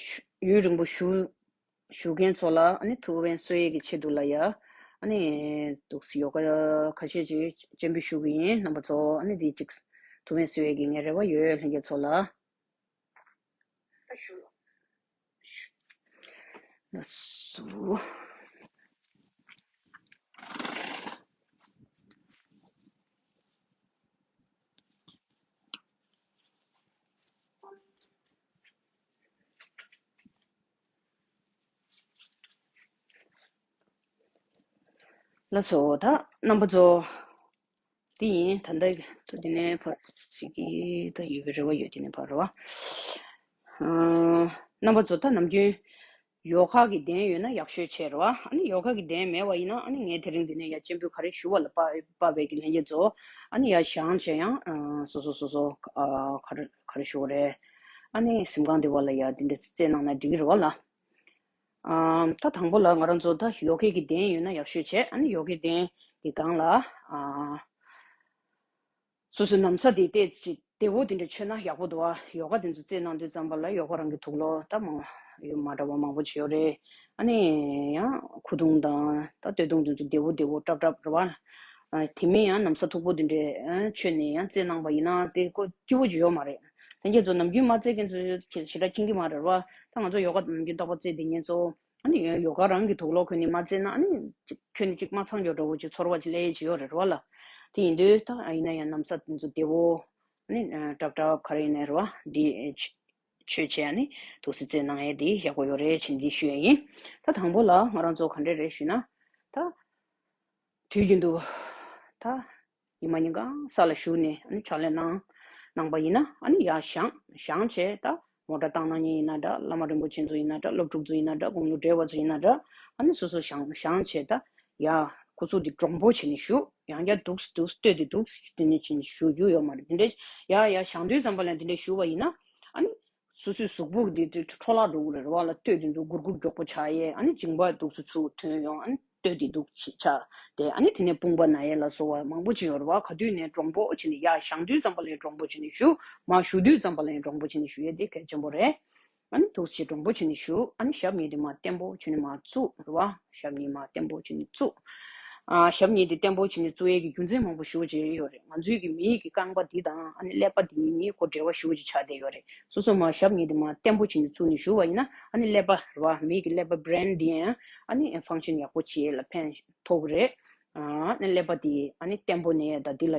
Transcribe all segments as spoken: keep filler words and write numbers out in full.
ཞུ་ཡུན་རིང་པོ་བཞུགས་བཞུགས་མཁན་ཚོ་ལ་ཨ་ནི་ཐུགས་ཕན་གསོས་ཡས་ཀྱི་ཆེད་དུ་ལ་ཡ། ཨ་ནི་འདུག་སེ་ཡོ་ག་ཁ་ཤས་ཅིག་སྤྱན་འབུལ་ཞུ་གི་ཡིན། རྣམ་པ་ཚོ་ཨ་ནི་འདི་ཅིག་ཐུགས་ཕན་གསོས་ཡས་ཀྱི་ངའི་རེ་བ་ཡོད། ལྷན་རྒྱས་ཚོ་ལ། ལགས་སོ། ལགས་སོ། ད་རྣམ་པ་ཚོ། དེ་ཡིན། ད་ལྟ་ད་དེ་ནས་ཕར་ཞིག་གི་ད་ཡོད་པའི་རེ་བ་ཡོད། དེ་ནས་ཕར་རེད་བ། ཨ། རྣམ་པ་ཚོ་ད་ནམ་རྒྱུན་ཡོ་ག་གི་གདན་ཡོད་ན་ཡག་ཤོས་བྱས་རེད་བ། ཨ་ནི་ཡོ་ག་གི་གདན་མེད་པ་ཡིན་ན་ཨ་ནི་ངས་དེ་རིང་འདི་ནས་ཡ་སྤྱན་འབུལ་ག་རེ་ཞུ་བ་ལ་དཔག་དཔག་པའི་གི་ལྷན་རྒྱས་ཚོ། ཨ་ནི་ཡ་བཞེངས་བྱས་ཡང་ཨ་སོ་སོ་སོ་སོ་ཨ་ག་རེ་ག་རེ་ཞུ་དགོས་རེད། ཨ་ནི་གཟིམ་ཁང་འདི་བ་ལ་ཡ་འདི་འདྲ་རྩེ་གནང་ན་འགྲིག་གི་རེད་བ་ལ། ཨ། ད་དང་པོ་ལ་ང་རང་ཚོ་ད་ཡོ་གའི་གི་གདན་ཡོད་ན་ཡག་ཤོས་བྱས། ཨ་ནི་ཡོ་གའི་གདན་གྱི་སྒང་ལ། ཨ། སོ་སོའི་ན་བཟའ་དེ་ཏོག་ཙམ་བདེ་བོ་དེ་འདྲ་མཆོད་ན་ཡག་པོ་འདུག་ཨ། ཡོ་ག་དེ་ཚོ་རྩེ་གནང་དུས་ཙམ་པ་ལ་ཡོ་ག་རང་གི་དུག་སློག་ད་མ་ཡོད་མ་འདྲ་བ་མང་པོ་ཅིག་ཡོད་རེད། ཨ་ནི་ཡང་ཁུ་ཐུང་དང་ད་སྟོད་ཐུང་དེ་ཚོ་བདེ་བོ་བདེ་བོ་སྲབ་སྲབ་རེད་བ། ཨ། དེ་མིན་ཡང་ན་བཟའ་མཐུག་པོ་དེ་འདྲ་ཨ་མཆོད་ནས་ཡང་རྩེ་གནང་པ་ཡིན་ན་དེ་ཁོ་སྐྱིད་པོ་ཅིག་ཡོད་མ་རེད། ལྷན་རྒྱས་ཚོ་ནམ་རྒྱུན་མ་རྩེ་མཁན་ཚོ་ཞེ་དྲག་མཁྱེན་གྱི་མ་རེད་བ། ད་ང་ཚོ་ཡོ་ག་ནམ་རྒྱུན་རྟག་པར་རྩེ་བསྡད་མཁན་ཚོ། ཨ་ནི་ཡོ་ག་རང་གི་དུག་སློག་གོན་ནས་མ་རྩེ་ན་ཨ་ནི་ཅིག་ཁྱོན་ནས་ཅིག་མ་ཚང་རྒྱུ་འདྲ་བོ་ཅིག་ཚོར་བ་ཅིག་སླེབས་ཡས་ཅིག་ཡོད་རེད་བ་ལ། དེ་ཡིན་དུས་ད་ཨ་ཡིན་ན་ཡང་ན་བཟའ་དེ་ཚོ་བདེ་བོ། ཨ་ནི་སྲབ་སྲབ་ག་རེ་ཡིན་ནའི་རེད་བ། འདི་མཆོད་བྱས་ཨ་ནི་འདུག་སེ་རྩེ་གནང་ཡས་འདི་ཡག་པོ་ཡོད་རེད་བྱས་འདི་ཞུ་ཡས་ཡིན། ད་དང་པོ་ལ་ང་རང་ཚོ་ག་འདྲས་རེད་ཞུས་ན། ད་དུས་རྒྱུན་དུ་ད་ཉི་མ་ཉིན་གང་ས་ལ་བཞུགས་ནས་ཨ་ནི་ཕྱག་ལས་གནང་གནང་པ་ཡིན་ན་ཨ་ནི་ཡར་བཞེངས་བཞེངས་བྱས། ད་མོ་ཊ་བཏང་གནང་མཁན་ཡིན་ན་འདྲ། བླ་མ་རིན་པོ་ཆེ་ཚོ་ཡིན་ན་འདྲ། སློབ་ཕྲུག་ཚོ་ཡིན་ན་འདྲ། དགུང་ལོ་བགྲེས་པ་ཚོ་ཡིན་ན་འདྲ། ཨ་ནི་སོ་སོ་བཞེངས་བཞེངས་བྱས། ད་ཡར་སྐུ་གཟུགས་འདི་འདྲོང་པོ་བྱས་ནས་བཞུགས། ཡང་བསྐྱར་འདུག་འདུག་ལྟོས་ཏེ་འདུག་དེ་ནས་བྱས་ནས་བཞུགས་རྒྱུ་ཡོད་མ་རེད། དེ་འདྲའི་ཡར་ཡར་བཞེངས་དུས་ཙམ་པ་ལ་དེ་འདྲའི་བཞུགས་པ་ཡིན་ན་ཨ་ནི། སོ་སོའི་གཟུགས་པོ་འདི་འཕྲོ་བརླག་འགྲོ་གི་རེད་བ་ལ། ལྟོས་ཏེ་འདུག་སྒུར་སྒུར་མགྱོགས་པོ་ཆགས་ཡས། ཨ་ནི་མཇིང་པ་འདུག་སེ་ཚུར་ཐོན་ཡོང་། ཨ་ནི་ལྟོས་ཏེ་འདུག་ཆགས་ཏེ། ཨ་ནི་དེ་ནས་དཔུང་པ་ན་ཡས་ལ་སོགས་པ་མང་པོ་ཅིག་ཡོད་རེད་བ། ག་དུས་ནས་འདྲོང་པོ་བྱས་ནས་ཡར་བཞེངས་དུས་ཙམ་པ་ལ་འདྲོང་པོ་བྱས་ནས་བཞུགས། མར་བཞུགས་དུས་ཙམ་པ་ལ་འདྲོང་པོ་བྱས་ནས་བཞུགས་ཡས་དེ་གལ་ཆེན་པོ་རེད། ཨ་ནི་འདུག་སེ་འདྲོང་པོ་བྱས་ནས་བཞུགས། ཨ་ནི་ཞབས་གཉིས་དེ་མར་བརྟན་པོ་བྱས་ནས་མར་བཙུགས་རེད་བ། ཞབས་གཉིས་མར་བརྟན་པོ་བྱས་ནས་བཙུགས། ཨ། ཞབས་གཉིས་དེ་བརྟན་པོ་བྱས་ནས་བཙུགས་ཡས་ཀྱི་རྒྱུ་མཚན་མང་པོ་ཞེ་པོ་ཅིག་ཡོད་རེད། ང་ཚོའི་གི་མིའི་གི་རྐང་པ་འདི་དང་ཨ་ནི་ཀླད་པ་འདི་གཉིས་ཀོ་འབྲེལ་བ་ཞེ་པོ་ཅིག་ཆགས་བསྡད་ཡོད་རེད། སོ་སོ་མར་ཞབས་གཉིས་དེ་མར་བརྟན་པོ་བྱས་ནས་བཙུགས་ནས་བཞུགས་པ་ཡིན་ན་ཨ་ནི་ཀླད་པ་རེད་བ། མིའི་གི་ཀླད་པ་brain་འདི་ཡང་ཨ་ནི་function་ཡག་པོ་བྱེད་ཡས་ལ་ཕན་ཐོགས་ཀྱི་རེད། ཨ་ནི་ཀླད་པ་འདི་ཨ་ནི་བརྟན་པོ་གནས་ཡས་དང་འདི་ལ་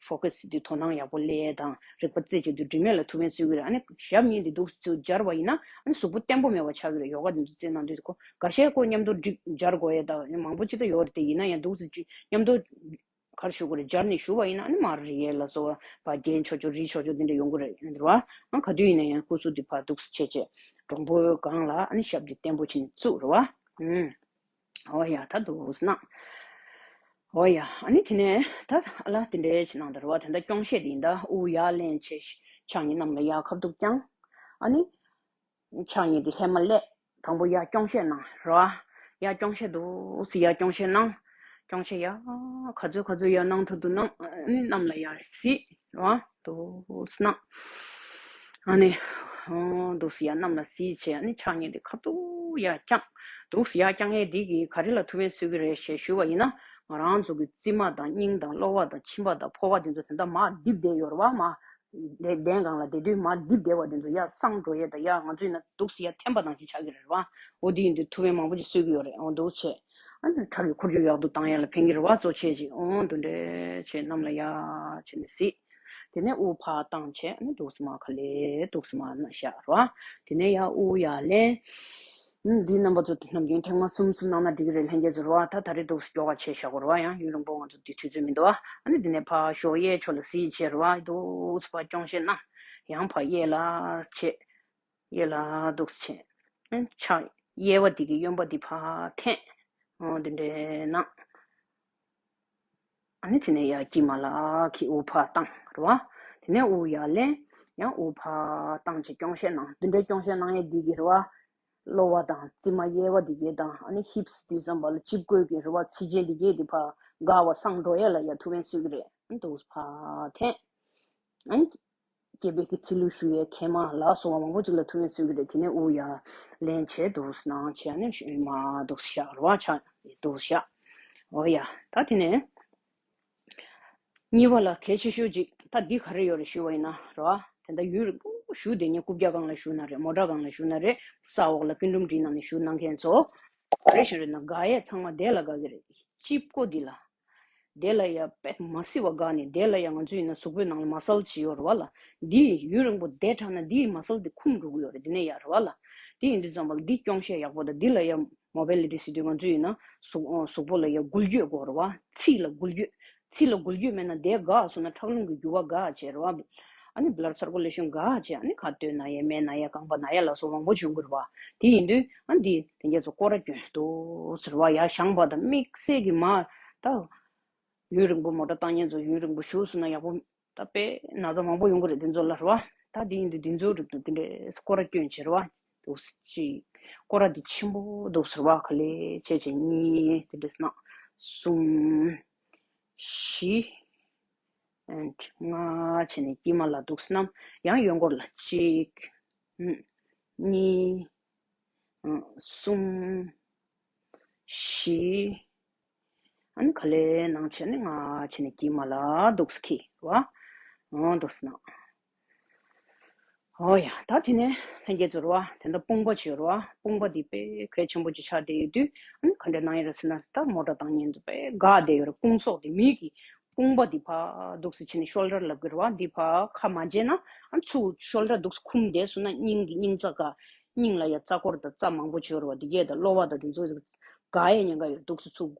ཡ་focus་འདི་དོ་སྣང་ཡག་པོ་སླེབས་ཡས་དང་རིག་པ་རྩེ་གཅིག་ཏུ་སྒྲིམ་ཡས་ལ་ཐུགས་ཕན་གསོས་ཀྱི་རེད། ཨ་ནི་ཞབས་གཉིས་འདི་འདུག་སེ་སྦྱར་བ་ཡིན་ན་ཨ་ནི་གཟུགས་པོ་བརྟན་པོ་མེད་པ་ཆགས་ཀྱི་རེད། ཡོ་ག་འདི་ཚོ་རྩེ་གནང་དུས་ཁོ་འགའ་ཤས་ཁོ་མཉམ་དུ་སྒྲིག་སྦྱར་དགོས་ཡས་དང་མང་པོ་ཅིག་ད་ཡོད་རེད། དེ་ཡིན་ན་ཡང་འདུག་སེ་ཅིག་མཉམ་དུ་ག་རེ་ཞུ་དགོས་རེད། སྦྱར་ནས་བཞུགས་པ་ཡིན་ན་ཨ་ནི་མར་རེག་ཡས་ལ་སོགས་པ་བར་རྒྱན་ཆོག་ཆོག་རིལ་ཆོག་ཆོག་འདི་འདྲ་ཡོང་གི་རེད། རེད་བ། ཨ་ག་དུས་ཡིན་ན་ཡང་སྐུ་གཟུགས་འདི་ཕར་འདུག་སེ་བྱས་བྱས་འདྲོང་པོའི་སྒང་ལ་ཨ་ནི་ཞབས་འདི་བརྟན་པོ་བྱས་ནས་བཙུགས། རེད་བ། ཨུམ། ཨོ་ཡ། ད་འདུག་སེ་གནང་། ཨོ་ཡ། ཨ་ནི་དེ་ནས་ད་ཨ་ལ་དེ་འདྲའི་བྱས་གནང་དང་། རེད་བ། དེ་འདྲ་རྐྱོང་བཤེད་དེ་ཡིན་ད། དབུགས་ཡར་ལེན་བྱས་ཕྱག་གཉིས་གནམ་ལ་ཡར་ཁ་ཐུག་བརྐྱངས། ཨ་ནི་ཕྱག་གཉིས་དེ་ལྷན་མ་སླེབས། དང་པོ་ཡར་རྐྱོང་བཤེད་གནང་། རེད་བ། ཡར་རྐྱོང་བཤེད་འདུག་སེ་ཡར་རྐྱོང་བཤེད་གནང་། རྐྱོང་བཤེད་ཡར་ག་ཚོད་ག་ཚོད་ཡར་གནང་ཐུབ་ཐུབ་གནང་། ཨ་ནི་གནམ་ལ་ཡར་གཟིགས། རེད་བ། འདུག་སེ་གནང་། ཨ་ནི། ཨོ། འདུག་སེ་ཡར་གནམ་ལ་གཟིགས་བྱས་ཨ་ནི་ཕྱག་གཉིས་དེ་ཁ་ཐུག་ཡར་བརྐྱངས། འདུག་སེ་ཡར་བརྐྱང་ཡས་འདི་གིས་ག་རེ་ལ་ཐུགས་ཕན་གསོས་ཀྱི་རེད་ཞེས་ཞུས་པ་ཡིན་ན། ང་རང་ཚོ་གི་རྩིབ་མ་དང་སྙིང་དང་གློ་བ་དང་མཆིན་པ་དང་ཕོ་བ་དེ་ཚོ་དེ་འདྲ་མར་རྡིབ་བསྡད་ཡོད་རེད་བ། མར་གདན་སྒང་ལ་བསྡད་དུས་མར་རྡིབ་བསྡད་པ་དེ་ཚོ་ཡར་སངས་འགྲོ་ཡས་དང་། ཡར་ང་ཚོ་ཡིན་ན་འདུག་སེ་ཡར་འཐེན་པ་ནང་བཞིན་ཆགས་ཀྱི་རེད་བ། འོ་དེ་ཡིན་དུས་ཐུགས་ཕན་མང་པོ་ཅིག་གསོས་ཀྱི་ཡོད་རེད། འོ་འདུག་བྱས། ཨ་ནི་ཁྲག་གི་འཁོར་རྒྱུག་ཡག་ཏུ་བཏང་ཡས་ལ་ཕན་གྱི་རེད་བ། གཙོ་ཆེ་ཅིག་འོ་འདུག་འདྲ་བྱས་གནམ་ལ་ཡར་བྱས་ནས་གཟིགས། དེ་ནས་དབུགས་ཕར་བཏང་བྱས་ཨ་ནི་འདུག་སེ་མར་ག་ལེར་འདུག་སེ་མར་ན་བཞག་རེད་བ། དེ་ནས་ཡར་དབུགས་ཡར་ལེན། ཨུམ། འདི་རྣམ་པ་ཚོ་ནམ་རྒྱུན་ཐེངས་མ་གསུམ་གསུམ་གནང་ན་འགྲིག་གི་རེད། ལྷན་རྒྱས་ཚོ་རེད་བ། ད་ད་རེས་འདུག་སེ་མགྱོགས་པ་བྱས་བཞག་དགོས་རེད་བ། ཡང་ཡུན་རིང་པོ་ང་ཚོ་འདི་དུས་ཚོད་མི་འདུག་བ། ཨ་ནི་འདི་ནས་ཕར་ཞོགས་གཡས་ཕྱོགས་ལ་གཟིགས་བྱས་རེད་བ། འདུག་སེ་ཕར་རྐྱོང་བཤེད་གནང་། ཡང་ཕར་གཡས་ལ་བྱས། གཡས་ལ་འདུག་སེ་བྱས། ཨ་ནི་ཕྱག་གཡས་པ་འདི་གི་གཡོན་པ་འདི་ཕར་འཐེན། འོ་འདི་འདྲ་གནང་། ཨ་ནི་དེ་ནས་ཡར་དཀྱིལ་མ་ལ་ཁྱེར་དབུགས་ཕར་བཏང་། རེད་བ། དེ་ནས་དབུགས་ཡར་ལེན། ཡང་དབུགས་ཕར་བཏང་བྱས་རྐྱོང་བཤེད་གནང་། འདི་འདྲའི་རྐྱོང་བཤེད་གནང་ཡས་འདི་གི་རེད་བ། གློ་བ་དང་རྩིབ་མ་གཡས་པ་འདི་གའི་དང་ཨ་ནི་ཧིབ་སི་དུས་ཙམ་པ་ལ་སྤྱི་བཀོད་ཀྱི་རེད་བ། ཚིགས་ཆེན་འདི་གའི་འདི་ཕར་འགག་པ་སངས་འགྲོ་ཡས་ལ་ཡ་ཐུགས་ཕན་གསོས་ཀྱི་རེད། ཨ་ནི་འདུག་སེ་ཕར་འཐེན། ཨ་ནི། སྐྱེས་པའི་གི་ཚིལ་ལུ་ཞུ་ཡས་མཁལ་མ་ལ་སོགས་པ་མང་པོ་ཅིག་ལ་ཐུག་ཡས་སུ་གི་རེད། དེ་ནས་དབུགས་ཡར་ལེན་བྱས་འདུག་སྣང་བྱས་ནས་མར་འདུག་བཞག་རེད་བ། ཆ་འདུག་བཞག་འོ་ཡ། ད་དེ་ནས་གཉིས་པ་ལ་གལ་ཆེ་ཤོས་ཅིག་ད་འདི་ག་རེ་ཡོད་རེད་ཞུ་བ་ཡིན་ན་རེད་བ། དེ་འདྲ་ཡུན་རིང་པོ་བཞུགས་བསྡད་མཁན། རྐུབ་བཀྱག་སྒང་ལ་བཞུགས་ན་རེད། མོ་ཊ་སྒང་ལ་བཞུགས་ན་རེད། ས་འོག་ལ་སྤུན་རུམ་འདྲའི་ནང་ནས་བཞུགས་གནང་མཁན་ཚོ་ག་རེ་ཞུ་རེད་ན། དགའ་ཡས་ཚང་མ་དེ་ལ་དགའ་གི་རེད། ཅིབ་ཀོ་འདི་ལ། དེ་ལ་ཡ་དཔེ་མ་སྲིད་པ་དགའ་ནས། དེ་ལ་ཡ་ང་ཚོ་ཡིན་ན་གཟུགས་པོའི་ནང་ལ་མ་སལ་ཅིག་ཡོད་རེད་བ་ལ། འདི་ཡུན་རིང་པོ་བསྡད་དྲགས་ན་འདིའི་མ་སལ་འདི་འཁུམ་འགྲོ་གི་ཡོད་རེད། འདི་ནས་ཡ་རེད་བ་ལ། འདི་ཡིན་དུས་ཙམ་པ་ལ་འདི་སྐྱོང་ཤེས་ཡག་པོ་དང་། འདི་ལ་ཡ་མོ་བི་ལི་ཊི་ཟེར་དུས་ང་ཚོ་ཡིན་ན་གཟུགས་གཟུགས་པོ་ལ་ཡ་འགུལ་སྐྱོད་དགོས་རེད་བ། ཚིལ་ལ་འགུལ་སྐྱོད། ཚིལ་ལ་འགུལ་སྐྱོད་མེད་ན་དེ་འགག་སོང་ན་ཁྲག་རླུང་གི་རྒྱུ་བ་འགག་བྱས་རེད་བ། ཨ་ནི་blood circulation འགག་བྱས། ཨ་ནི་ཁ་སྟོད་ན་ཡ། སྨད་ན་ཡ། རྐང་པ་ན་ཡ་ལ་སོགས་མང་པོ་བྱུང་གི་རེད་བ། དེ་ཡིན་དུས་ཨ་འདི་དེ་རྒྱ་ཚོ་སྐོར་ར་སྐྱོན་འདུག་ཟེར་བ། ཡ་བཞེངས་པ་དང་དམིགས་བསལ་གྱི་མ་ད་ཡུན་རིང་པོ་མོ་ཊ་བཏང་མཁན་ཚོ་ཡུན་རིང་པོ་བཞུགས་སོང་ན་ཡག་པོ། ད་དཔེ་ན་ཚ་མང་པོ་ཡོང་གི་རེད་དེ་ཚོ་ལ་རེད་བ། ད་དེ་ཡིན་དུས་དེ་ཚོའི་རིགས་དང་དེ་འདྲའི་སྐོར་ར་སྐྱོན་བྱེད་རེད་བ། འདུག་གཅིག་སྐོར་ར་དེ་ཆེན་པོ་འདུག་ཟེར་བ། ག་ལེ་བྱས་བྱས་གཉིས། དེ་འདྲས་ན་གསུམ། བཞི། and ལྔ་བྱས་ནས་དཀྱིལ་མ་ལ་འདུག་སྣང་། ཡང་གཡོན་སྐོར་ལ་གཅིག་གཉིས། གསུམ། བཞི། ཨ་ནི་ག་ལེ་ནང་བྱས་ནས་ལྔ་བྱས་ནས་དཀྱིལ་མ་ལ་འདུག་སེ་འཁྱེར་བ། འོ་འདུག་སེ་ན། འོ་ཡ། ད་དེ་ནས་ལྷན་རྒྱས་ཚོ་རེད་བ། དེ་འདྲ་དཔུང་པ་བྱེད་རེད་བ། དཔུང་པ་འདི་དཔེ་གལ་ཆེན་པོ་ཅིག་ཆགས་བསྡད་ཡོད་དུས། ཨ་ནི་ག་འདྲ་གནང་ཡ་རེད་ཟེར་ན། ད་མོ་ཊ་བཏང་མཁན་ཚོ་དཔེ་དགའ་བསྡད་ཡོད་རེད། དཔུང་སོགས་དེ་མི་གི་དཔུང་པ་འདི་ཕར་འདུག་སེ་བྱས་ནས་ཤོལ་ཌར་ལབ་ཀྱི་རེད་བ། འདི་ཕར་ཁ་མ་འབྱེད་ན། ཨ་ཚུར་ཤོལ་ཌར་འདུག་སེ་འཁུམ་བསྡད་སོང་ན་སྙིང་གི་སྙིང་རྩ་དགའ། སྙིང་ལ་ཡ་རྩ་འཁོར་དང་རྩ་མང་པོ་ཡོད་རེད་བ། འདི་གས་དང་གློ་བ་དང་དེ་ཚོ་དགའ་ཡས་ཉེན་ཁ་ཡོད། འདུག་སེ་ཚུར་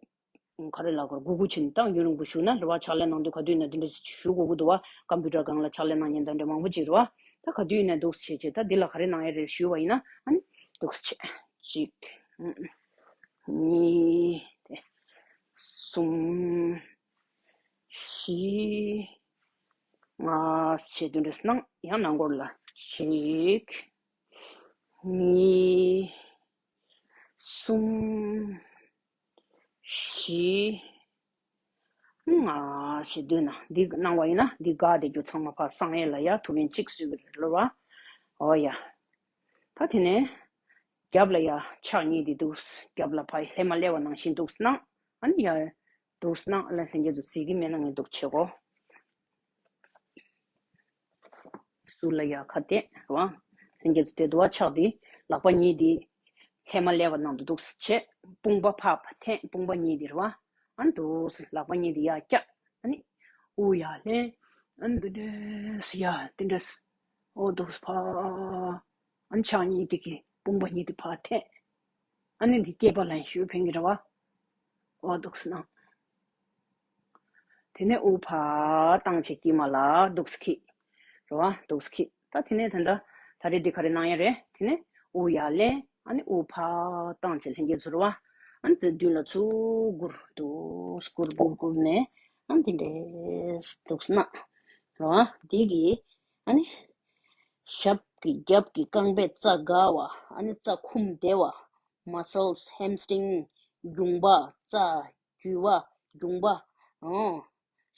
ག་རེ་ལབ་དགོས་རེད། སྒུར་སྒུར་བྱས་ནས། ད་ཡུན་རིང་པོ་བཞུགས་ན་རེད་བ། ཕྱག་ལས་གནང་དུས་ག་དུས་ཡིན་ན་དེ་འདྲ་བཞུགས་དགོས་ཀྱི་འདུག་བ། ཀམ་པུ་ཊར་སྒང་ལ་ཕྱག་ལས་གནང་མཁན་དང་འདྲ་མང་པོ་ཅིག་རེད་བ། ད་ག་དུས་ཡིན་ན་འདུག་སེ་བྱས་བྱས། ད་འདི་ལ་ག་རེ་གནང་ཡ་རེད་ཞུས་པ་ཡིན་ན། ཨ་ནི་འདུག་སེ་བྱས། གཅིག་གཉིས། གསུམ། བཞི། ལྔ་བྱས་དེ་འདྲས་གནང་། ཡང་ནང་སྐོར་ལ་གཅིག་གཉིས། གསུམ། བཞི། ལྔ་བྱས་བསྡད་ན། འདི་གནང་བ་ཡིན་ན་འདི་དགའ་བསྡད་རྒྱུ་ཚང་མ་ཕར་སངས་ཡས་ལ་ཡ་ཐུགས་ཕན་གཅིག་གསོས་ཀྱི་རེད་ལོ་བ། འོ་ཡ། ད་དེ་ནས་རྒྱབ་ལ་ཡ་ཕྱག་གཉིས་འདི་འདུག་རྒྱབ་ལ་ཕར་ལྷས་མ་ལྷས་པ་ནང་བཞིན་འདུག་སྣང་། ཨ་ནི་ཡ་འདུག་སྣང་། ལ་ལྷན་རྒྱས་ཚོ་གཟིགས་ཀྱི་མེད་ན་ངས་འདུག་བྱེད་གོ། ཟུར་ལ་ཡ་ཁ་གཏད་རེད་བ། ལྷན་རྒྱས་ཚོ་དེ་འདུག་བ། ཕྱག་འདི་ལག་པ་གཉིས་འདི་ལྷས་མ་ལྷས་པ་ནང་དུ་འདུག་སེ་བྱས། དཔུང་པ་ཕར་ཕར་འཐེན། དཔུང་པ་གཉིས་འདི་རེད་བ། ཨ་ནི་འདུག་སེ་ལག་པ་གཉིས་འདི་ཡར་བཀྱག་ཨ་ནི་དབུགས་ཡར་ལེན། ཨ་ནི་འདི་འདྲས་སེ་ཡར་འདི་འདྲས་སེ། འོ་འདུག་སེ་ཕར། ཨ་ནི་ཕྱག་གཉིས་འདི་གིས་དཔུང་པ་གཉིས་འདི་ཕར་འཐེན། ཨ་ནི་འདི་སྐེད་པ་ལ་ཡང་ཞུ་ཕན་གྱི་རེད་བ། འོ་འདུག་སེ་གནང་། དེ་ནས་དབུགས་ཕར་བཏང་བྱས་དཀྱིལ་མ་ལ་འདུག་སེ་འཁྱེར། རེད་བ། འདུག་སེ་འཁྱེར། ད་དེ་ནས་ད་ལྟ་ད་རེས་འདི་ག་རེ་གནང་ཡ་རེད། དེ་ནས་དབུགས་ཡར་ལེན། ཨ་ནི་དབུགས་ཕར་བཏང་བྱས་ལྷན་རྒྱས་ཚོ་རེད་བ། ཨ་ནི་དེ་མདུན་ལ་ཚུར་སྒུར། འདུག་སེ་སྒུར་སྒུར་སྒུར་ནས། ཨ་ནི་དེ་འདྲས་འདུག་སེ་གནང་། རེད་བ། འདི་གིས་ཨ་ནི་ཞབས་ཀྱི་རྒྱབ་ཀྱི་རྐང་པའི་རྩ་དགའ་བ། ཨ་ནི་རྩ་འཁུམ་བསྡད་པ། muscles, hamstring, རྒྱུངས་པ། རྩ་རྒྱུས་པ། རྒྱུངས་པ། ཨོ།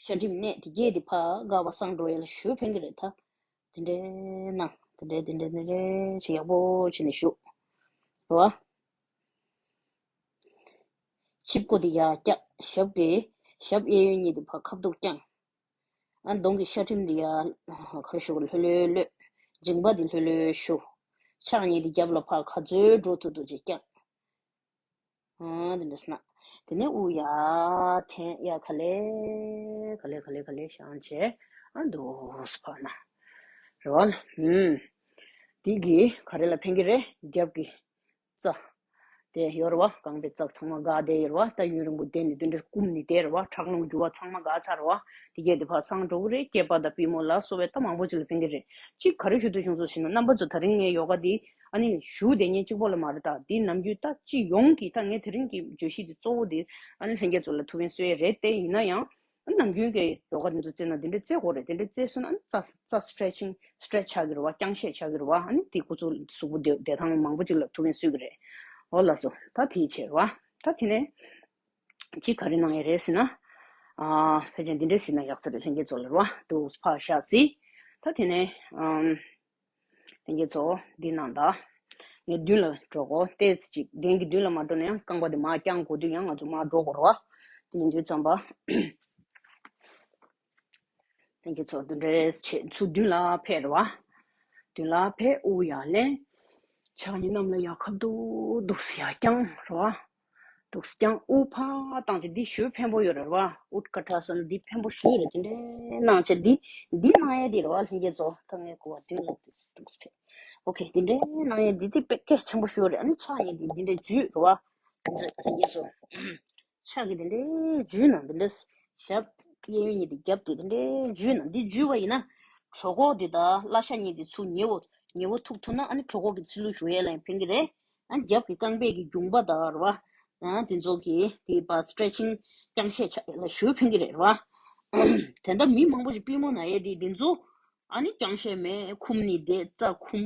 ཤ་གྲིམ་ནད་དེ་གས་དེ་ཕར་དགའ་བ་སངས་འགྲོ་ཡ་ལ་ཞུ་ཕན་གྱི་རེད་ད། དེ་འདྲས་གནང་། དེ་འདྲས་དེ་འདྲས་དེ་འདྲས་བྱས་ཡག་པོ་བྱས་ནས་བཞུགས། རེད་བ། ཕྱི་སྒོ་དེ་ཡར་བཀྱག་ཞབས་ཀྱི་ཞབས་གཡས་གཡོན་གཉིས་དེ་ཕར་ཁ་ཐུག་བརྐྱངས། ཨ་གདོང་གི་ཤ་གྲིམ་དེ་ཡར་ག་རེ་ཞུ་དགོས། ལྷོད་ལྷོད་གློད། མཇིང་པ་དེ་ལྷོད་ལྷོད་ཞུ། ཕྱག་གཉིས་དེ་རྒྱབ་ལ་ཕར་ག་ཚོད་འགྲོ་ཐུབ་ཐུབ་ཅིག་བརྐྱངས། ཨ་དེ་འདྲ་སེ་ན། དེ་ནས་དབུགས་ཡར་འཐེན། ཡར་ག་ལེ་ག་ལེ་ག་ལེ་ག་ལེ་བཞེངས་བྱས། ཨ་འདུག་སེ་ཕར་ན། རེད་བ། ཧུམ། དེ་གིས་ག་རེ་ལ་ཕན་གྱི་རེད། རྒྱབ་ཀྱི་རྩ་དེ་ཡོད་རེད་བ། རྐང་པའི་རྩ་ཚང་མ་འགག་བསྡད་ཡོད་རེད་བ། ད་ཡུན་རིང་པོ་བསྡད་ནས་དེ་འདྲ་སྐུམ་ནས་བསྡད་རེད་བ། ཁྲག་རླུང་རྒྱུ་བ་ཚང་མ་འགག་ཚར་རེད་བ། དེ་གས་དེ་ཕར་སངས་འགྲོ་གི་རེད། སྐེད་པ་དང་པུས་མོ་ལ་སོགས་པའི་ད་མང་པོ་ཅིག་ལ་ཕན་གྱི་རེད། གཅིག་ག་རེ་ཞུ་འདོད་བྱུང་སོང་ཞེ་ན། རྣམ་པ་ཚོ་ད་རིང་ངའི་ཡོ་ག་འདི་ཨ་ནི་ཞུ་བསྡད་མཁན་གཅིག་པོ་ལ་མ་རེད། ད་འདི་ནམ་རྒྱུན་ད་སྤྱི་ཡོངས་ཀྱི། ད་ངས་དེ་རིང་གི་བརྗོད་གཞི་འདི་གཙོ་བོ་འདི་ཨ་ནི་ལྷན་རྒྱས་ཚོ་ལ་ཐུགས་ཕན་གསོས་ཡས་རེད་དེ། ཡིན་ན་ཡང་ཨ་ནི་ནམ་རྒྱུན་གྱི་ཡོ་ག་འདི་ཚོ་རྩེ་ན་འདི་འདྲ་རྩེ་དགོས་རེད། དེ་འདྲ་རྩེ་སོང་ན་ཨ་ནི་རྩ་རྩ་སི་ཊེ་ཆིང་སི་ཊེ་ཆི་ཆགས་ཀྱི་རེད་བ། བརྐྱང་བཤེད་ཆགས་ཀྱི་རེད་བ། ཨ་ནི་དེ་ཁོ་ཚོ་གཟུགས་པོ་བདེ་བདེ་ཐང་མང་པོ་ཅིག་ལ་ཐུགས་ཕན་གསོས་ཀྱི་རེད། འོ་ལགས་སོ། ད་དེའི་ཕྱིར་བ། ད་དེ་ནས་གཅིག་ག་རེ་གནང་ཡས་རེད་ཟེར་ན། ཨ་ཕལ་ཆེར་འདི་འདྲས་ཟེར་ན་ཡག་ས་རེད། ལྷན་རྒྱས་ཚོ་ལ་རེད་བ། འདུག་སེ་ཕར་བཞག་ཟིག་ད་དེ་ནས་ཨམ། ལྷན་རྒྱས་ཚོ་འདི་ནང་ད། ངས་མདུན་ལ་འགྲོ་གོ་ཏེས་ཅིག་གདན་གྱི་མདུན་ལ་མ་འགྲོ་ན་ཡང་རྐང་པ་དེ་མར་བརྐྱངས་དགོས་དུས་ཡང་ང་ཚོ་མར་འགྲོ་དགོས་རེད་བ། དེ་ཡིན་དུས་ཙམ་པ། ལྷན་རྒྱས་ཚོ་འདི་འདྲས་བྱས་ཚུར་མདུན་ལ་ཕེབས་རེད་བ། མདུན་ལ་ཕེབས་དབུགས་ཡར་ལེན། ཕྱག་གཉིས་གནམ་ལ་ཡར་ཁ་ཐུག་འདུག་སེ་ཡར་བརྐྱངས་རེད་བ། འདུག་སེ་བརྐྱངས་དབུགས་ཕར་བཏང་བྱས་འདི་ཞུ་ཕན་པོ་ཡོད་རེད་བ། ཨུཏ་ཀ་ཐ་ས་ན་འདི་ཕན་པོ་ཞུ་ཡོད་རེད། དེ་འདྲས་གནང་བྱས་འདི་འདི་གནང་ཡས་འདི་རེད་བ། ལྷན་རྒྱས་ཚོ་ད་ངས་གོ་བ་མདུན་ལ་འདུག་སེ་འདུག་སེ་ཕེབས། ཨོ་ཁེ། དེ་འདྲས་གནང་ཡས་འདི་འདི་དཔེ་གལ་ཆེན་པོ་ཞུ་ཡོད་རེད། ཨ་ནི་ཕྱག་གཉིས་འདི་འདི་འདྲས་འཇུས་རེད་བ། ལྷན་རྒྱས་ཚོ། ཕྱག་གི་དེ་འདྲའི་འཇུས་ན་འདི་འདྲའི་ཞབས་གཡས་གཡོན་གཉིས་དེ་རྒྱབ་དེ་དེ་འདྲའི་འཇུས་ན། འདི་འཇུས་པ་ཡིན་ན་གྲོད་ཁོག་འདི་དང་བརླ་ཤ་གཉིས་དེ་ཚུར་ཉེ་བོ་ཉེ་བོ་ཐུག་ཐུབ་ན། ཨ་ནི་གྲོད་ཁོག་གི་ཚིལ་ལུ་ཞུ་ཡས་ལ་ཡང་ཕན་གི་རེད། ཨ་ནི་རྒྱབ་ཀྱི་རྐང་པའི་གི་རྒྱུངས་པ་དང་རེད་བ། ཨ་དེ་ཚོ་གི་དེ་བ་སི་ཊེ་ཆིང་རྐྱང་ཤས་ཆགས་ཡས་ལ་ཞུ་ཕན་གི་རེད་རེད་བ། དེ་འདྲ་མི་མང་པོ་ཞིག་པུས་མོ་ན་ཡས་དེ་དེ་ཚོ་ཨ་ནི་རྐྱང་ཤས་མེད་ཁུམ་ནི་དེ་རྩ་ཁུམ།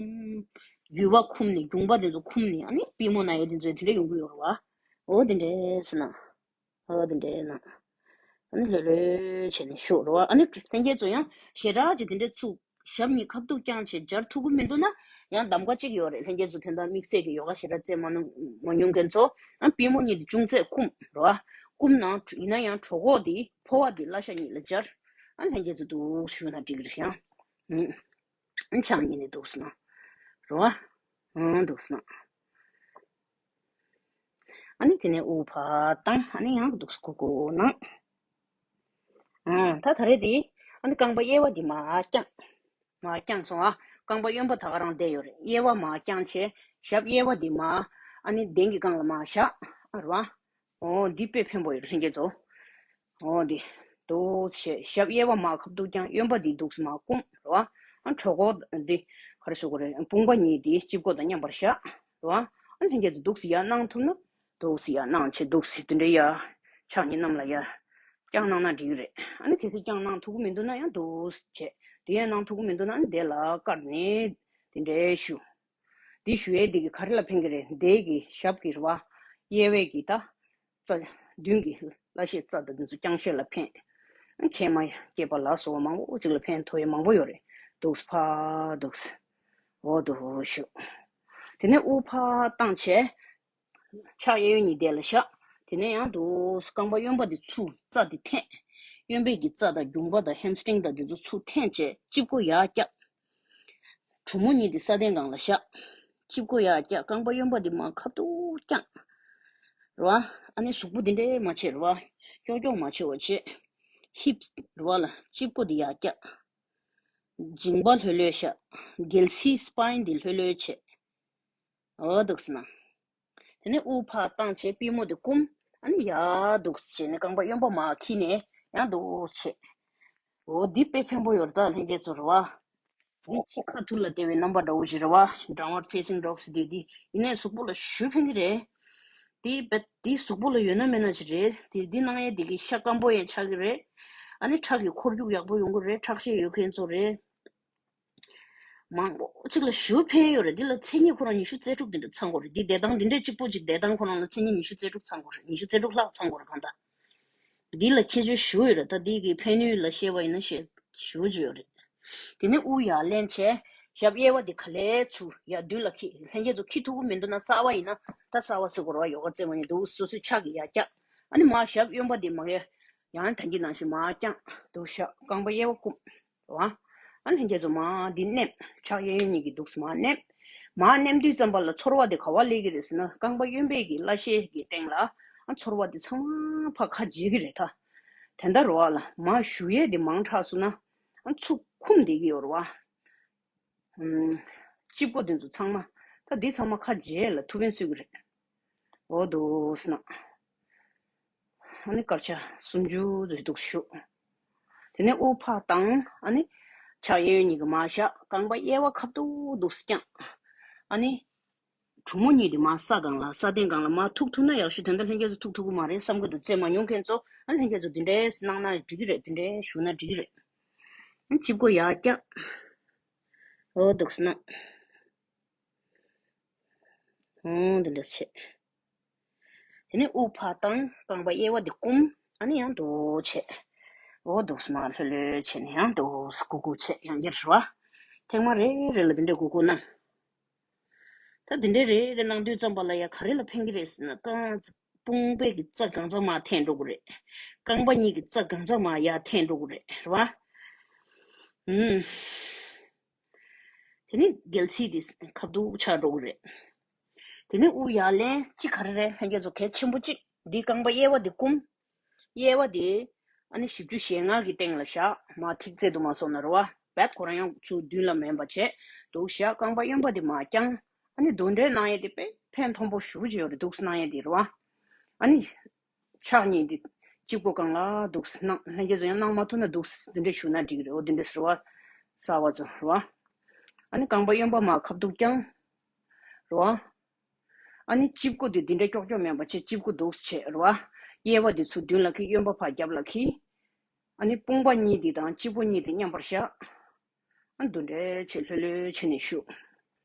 རྒྱུས་པ་ཁུམ་ནི་རྒྱུངས་པ་དེ་ཚོ་ཁུམ་ནི་ཨ་ནི་པུས་མོ་ན་ཡས་དེ་ཚོ་དེ་འདྲ་ཡོང་གི་ཡོད་རེད་བ། འོ་དེ་འདྲས་ཟེར་ན། ཨོ་དེ་འདྲས་ན། ཨ་ནི་ལྷོད་ལྷོད་བྱས་ནས་བཞུགས་རོགས། ཨ་ནི་ལྷན་རྒྱས་ཚོ་ཡང་ཞེ་དྲག་ཅིག་དེ་འདྲས་ཚུགས་ཞབས་གཉིས་ཁ་ཐུག་བརྐྱངས་བྱས་སྦྱར་ཐུབ་ཀྱི་མི་འདུག་ན། ཡང་གདམ་ག་གཅིག་ཡོད་རེད། ལྷན་རྒྱས་ཚོ་དེ་འདྲ་དམིགས་བསལ་གྱི་ཡོ་ག་ཞེ་དྲག་རྩེད་མ་མྱོང་མཁན་ཚོ། ཨ་པུས་མོ་གཉིས་དེ་ཅུང་ཟད་བསྐུམ་རོགས། བསྐུམ་ན་ཡིན་ན་ཡང་གྲོད་ཁོག་དེ་ཕོ་བ་དེ་བརླ་ཤ་གཉིས་ལ་སྦྱར། ཨ་ལྷན་རྒྱས་ཚོ་འདུག་བཞུགས་ན་འགྲིག་གི་རེད་ཡང་། ཨ་ཕྱག་གཉིས་ནས་འདུག་སོང་ན། རོགས། ཨང་འདུག་སོང་ན། ཨ་ནི་དེ་ནས་དབུགས་ཕར་བཏང་། ཨ་ནི་ཡང་འདུག་སེ་ཁུག་ཁུག་གནང་། ཨང་ད་ད་རེས་དེ་ཨ་ནི་རྐང་པ་གཡས་པ་འདི་མར་བརྐྱངས། མར་བརྐྱངས་སོང་ཨ། རྐང་པ་གཡོན་པ་ད་ག་རང་བསྡད་ཡོད་རེད། གཡས་པ་མར་བརྐྱངས་བྱས་ཞབས་གཡས་པ་འདི་མར་ཨ་ནི་གདན་གྱི་སྒང་ལ་མར་བཞག་ཨ་རེད་བ། ཨོ་འདི་དཔེ་ཕན་པོ་ཡོད་རེད་ལྷན་རྒྱས་ཚོ། ཨོ་འདི། འདུག་སེ་ཞབས་གཡས་པ་མར་ཁ་ཐུག་བརྐྱངས། གཡོན་པ་འདི་འདུག་སེ་མར་བསྐུམ་རེད་བ། ཨ་གྲོད་ཁོག་འདི་ག་རེ་ཟེར་དགོས་རེད། དཔུང་པ་གཉིས་འདི་དཔྱི་མགོ་དང་མཉམ་པར་བཞག་རེད་བ། ཨ་ལྷན་རྒྱས་ཚོ་འདུག་སེ་ཡར་གནང་ཐུབ་ན། འདུག་སེ་ཡར་གནང་བྱས་འདུག་སེ་དེ་འདྲའི་ཡར། ཕྱག་གཉིས་གནམ་ལ་ཡར། བརྐྱངས་གནང་ན་འགྲིག་གི་རེད། ཨ་ནི་གལ་སྲིད་བརྐྱངས་གནང་ཐུབ་ཀྱི་མི་འདུག་ན་ཡང་འདུག་སེ་བྱས། དེ་ཡང་གནང་ཐུབ་ཀྱི་མི་འདུག་ན་ཨ་ནི་དེ་ལ་བཀར་ནས་དེ་འདྲའི་བཞུགས། འདི་ཞུ་ཡས་འདི་གི་ག་རེ་ལ་ཕན་གི་རེད། འདི་གི་ཞབས་ཀྱི་རེད་བ། གཡས་པའི་གི་ད། རྩ། མདུན་གྱི་བརླ་ཤའི་རྩ་དང་འདི་ཚོ་བརྐྱང་ཤས་ལ་ཕན། མཁལ་མ་སྐྱེས་པ་ལ་སོགས་པ་མང་པོ་ཅིག་ལ་ཕན་ཐོགས་ཡས་མང་པོ་ཡོད་རེད། འདུག་སེ་ཕར་འདུག་སེ། འོ་འདུག་སེ་བཞུགས། དེ་ནས་དབུགས་ཕར་བཏང་བྱས། ཕྱག་གཡས་གཡོན་གཉིས་དེ་ལ་བཞག་དེ་ནས་ཡང་འདུག་སེ་རྐང་པ་གཡོན་པ་དེ་ཚུར་རྩ་དེ་འཐེན། གཡོན་པའི་གི་རྩ་དང་རྒྱུངས་པ་དང་ཧེམ་སི་ཊིང་དང་དེ་ཚོ་ཚུར་འཐེན་བྱས་དཔྱི་མགོ་ཡར་བཀྱག་གྲུ་མོ་གཉིས་དེ་ས་གདན་སྒང་ལ་བཞག་དཔྱི་མགོ་ཡར་བཀྱག་རྐང་པ་གཡོན་པ་དེ་མར་ཁ་ཐུག་བརྐྱངས། རེད་བ། ཨ་ནི་གཟུགས་པོ་དེ་འདྲས་མ་བྱེད་རེད་བ། ཀྱོག་ཀྱོག་མ་བྱེད་པ་བྱེད། ཧིབ་སི་རེད་བ་ལ་དཔྱི་མགོ་དེ་ཡར་བཀྱག་མཇིང་པ་ལྷོད་ལྷོད་བཞག་གལ་སྲིད་སི་པའིན་དེ་ལྷོད་ལྷོད་བྱེད། འོ་འདུག་སེ་ན། དེ་ནས་དབུགས་ཕར་བཏང་བྱས་པུས་མོ་དེ་བསྐུམ། ཨ་ནི་ཡར་འདུག་སེ་བྱས་ནས་རྐང་པ་གཡོན་པ་མར་འཁྱེར་ནས་ཡར་འདུག་སེ་བྱས། འོ་འདི་དཔེ་ཕན་པོ་ཡོད་རེད་ད་ལྷན་རྒྱས་ཚོ་རེད་བ། འདི་ཕྱི་ཁ་ཐུར་ལ་བལྟས་པའི་རྣམ་པ་འདྲ་བོ་ཞིག་རེད་བ། Downward facing dog སེ་འདི་འདི་ཡིན་ནའི་གཟུགས་པོ་ལ་ཞེ་ཕན་གི་རེད། འདི་བེད་འདི་གཟུགས་པོ་ལ་ཡོད་ན་མེད་ན་ཞིག་རེད། འདི་འདི་གནང་ཡས་འདི་གི་ཤ་སྐམ་པོ་ཡང་ཆགས་གི་རེད། ཨ་ནི་ཁྲག་གི་འཁོར་རྒྱུག་ཡག་པོ་ཡོང་གི་རེད། ཁྲག་ཤེད་ཡོད་མཁན་ཚོ་རེད། མང་པོ་གཅིག་ལ་ཞེ་ཕན་ཡོད་རེད། འདི་ལ་མཚན་ཉིད་ཁོ་རང་ཉི་ཤུ་རྩ་དྲུག་འདི་འདྲ་ཚང་དགོས་རེད། འདི་བསྡད་སྟངས་འདི་འདྲའི་གཅིག་པོ་གཅིག་བསྡད་སྟངས་ཁོ་རང་ལ་མཚན་ཉིད་ཉི་ཤུ་རྩ་དྲུག་ཚང་དགོས་རེད། ཉི་ཤུ་རྩ་དྲུག་ལྷག་ཚང་དགོས་རེད་གང་ལྟར། འདི་ལ་ཁྱད་ཆོས་ཞེ་ཡོད་རེད། ད་འདི་གི་ཕན་ནུས་ལ་བཤད་པ་ཡིན་ན་ཞེ་ཞེ་ཅིག་ཡོད་རེད། དེ་ནས་དབུགས་ཡར་ལེན་བྱས་ཞབས་གཡས་པ་འདི་ག་ལེར་ཚུར་ཡར་མདུན་ལ་འཁྱེར། ལྷན་རྒྱས་ཚོ་འཁྱེར་ཐུབ་ཀྱི་མི་འདུག་ན་གསར་པ་ཡིན་ན་ད་གསར་པ་ཟེར་དགོས་རེད་བ། ཡོ་ག་རྩེད་མོ་ཡིན་འདུག་སོ་སོའི་ཕྱག་གིས་ཡར་བཀྱག་ཨ་ནི་མར་ཞབས་གཡོན་པ་འདི་མར་ཡང་ད་གིན་ནང་བཞིན་མར་བརྐྱངས་འདུག་བཞག་རྐང་པ་གཡས་པ་བསྐུམ། རེད་བ། ཨ་ལྷན་རྒྱས་ཚོ་མར་འདི་མནན། ཕྱག་གཡས་གཡོན་གཉིས་ཀྱིས་འདུག་སེ་མར་མནན། མར་མནན་དུས་ཙམ་པ་ལ་ཚོར་བ་དེ་ག་པར་སླེབས་ཀྱི་རེད་ཟེར་ན་རྐང་པ་གཡོན་པའི་གི་བརླ་ཤའི་གི་སྟེང་ལ་ཨ་ཚོར་བ་དེ་ཚང་མ་ཕར་ཁ་འབྱེད་ཀྱི་རེད་ད། དེ་འདྲ་རེད་བ་ལ་མར་ཞུ་ཡས་དེ་མང་དྲགས་སོང་ན་ཨ་ཚུར་འཁུམ་བསྡད་ཀྱི་ཡོད་རེད་བ། ཨམ། དཔྱི་མགོ་དེ་ཚོ་ཚང་མ་ད་འདི་ཚང་མ་ཁ་འབྱེད་ལ་ཐུགས་ཕན་གསོས་ཀྱི་རེད། འོ་འདུག་སེ་ན། ཨ་ནི་དཀར་ཆ་སུམ་ཅུ་ཙམ་འདུག་སེ་བཞུགས། དེ་ནས་དབུགས་ཕར་བཏང་། ཨ་ནི་ཕྱག་གཡས་གཡོན་གཉིས་ཀྱིས་མར་བཞག་རྐང་པ་གཡས་པ་ཁ་ཐུག་འདུག་སེ་བརྐྱངས། ཨ་ནི་གྲུ་མོ་གཉིས་དེ་མར་ས་སྒང་ལ་ས་གདན་སྒང་ལ་མར་ཐུག་ཐུབ་ན་ཡག་ཤོས། དེ་འདྲ་ལྷན་རྒྱས་ཚོ་ཐུག་ཐུབ་ཀྱི་མ་རེད་བསམ་གྱི་འདུག་རྩེད་མ་མྱོང་མཁན་ཚོ་ཨ་ལྷན་རྒྱས་ཚོ་འདི་འདྲས་གནང་ན་འགྲིག་གི་རེད། འདི་འདྲས་བཞུགས་ན་འགྲིག་གི་རེད། ཨ་དཔྱི་མགོ་ཡར་བཀྱག་འོ་འདུག་སེ་ན། ཨོ་འདི་འདྲ་བྱས། དེ་ནས་དབུགས་ཕར་བཏང་རྐང་པ་གཡས་པ་འདི་བསྐུམ། ཨ་ནི་ཡང་འདུག་བྱས། འོ་འདུག་སེ་མར་ལྷོད་ལྷོད་བྱས་ནས་ཡང་འདུག་སེ་གུག་གུག་བྱས་ཡང་བསྐྱར་རེད་བ། ཐེངས་མ་རེ་རེ་ལ་འདི་འདྲའི་གུག་གུག་གནང་། ད་འདི་འདྲའི་རེ་རེ་གནང་དུས་ཙམ་པ་ལ་ཡ་ག་རེ་ལ་ཕན་གྱི་རེད་ཟེར་ན། རྐང་དཔུང་པའི་གི་རྩ་གང་ཚང་མ་འཐེན་འགྲོ་གི་རེད། རྐང་པ་གཉིས་ཀྱི་རྩ་གང་ཚང་མ་ཡར་འཐེན་འགྲོ་གི་རེད། རེད་བ། ཨུམ། དེ་ནི་རྒལ་ཚིགས་དེ་ཁ་བསྡུ་ཆགས་འགྲོ་གི་རེད། དེ་ནི་དབུགས་ཡར་ལེན་གཅིག་ག་རེ་རེད། ལྷན་རྒྱས་ཚོ་གལ་ཆེན་པོ་གཅིག་འདི་རྐང་པ་གཡས་པ་འདི་བསྐུམ། གཡས་པ་དེ་ཨ་ནི་བཞི་བཅུ་ཞེ་ལྔ་གི་སྟེང་ལ་བཞག་མར་ཐིག་ཚད་དུ་མར་སོང་ན་རེད་བ། རྦད་ཁོ་རང་ཡང་ཚུར་མདུན་ལ་མེད་པ་བྱས་འདུག་སེ་བཞག་རྐང་པ་གཡོན་པ་དེ་མར་བརྐྱངས། ཨ་ནི་འདུག་འདྲེ་གནང་ཡས་དེ་དཔེ་ཕན་ཐོགས་པོ་ཞེ་པོ་ཅིག་ཡོད་རེད། འདུག་སེ་གནང་ཡས་དེ་རེད་བ། ཨ་ནི་ཕྱག་གཉིས་དེ་གཅིག་པོ་སྒང་ལ་འདུག་སེ་གནང་། ལྷན་རྒྱས་ཚོ་ཡང་གནང་མ་ཐུབ་ན་འདུག་སེ་འདི་འདྲས་བཞུགས་ན་འགྲིག་གི་རེད། འོ་འདི་འདྲས་ཟེར་བ། གསར་པ་ཚོ་རེད་བ། ཨ་ནི་རྐང་པ་གཡོན་པ་མར་ཁ་བསྡུ་བརྐྱངས། རེད་བ། ཨ་ནི་དཔྱི་མགོ་དེ་འདི་འདྲ་ཀྱོག་ཀྱོག་མེད་པ་བྱས། དཔྱི་མགོ་འདུག་སེ་བྱས་རེད་བ། གཡས་པ་དེ་ཚུར་མདུན་ལ་འཁྱེར། གཡོན་པ་ཕར་རྒྱབ་ལ་འཁྱེར། ཨ་ནི་དཔུང་པ་གཉིས་དེ་དང་དཔྱི་མགོ་གཉིས་དེ་མཉམ་པར་བཞག་ཨ་འདུག་འདྲེ་བྱས་ལྷོད་ལྷོད་བྱས་ནས་བཞུགས།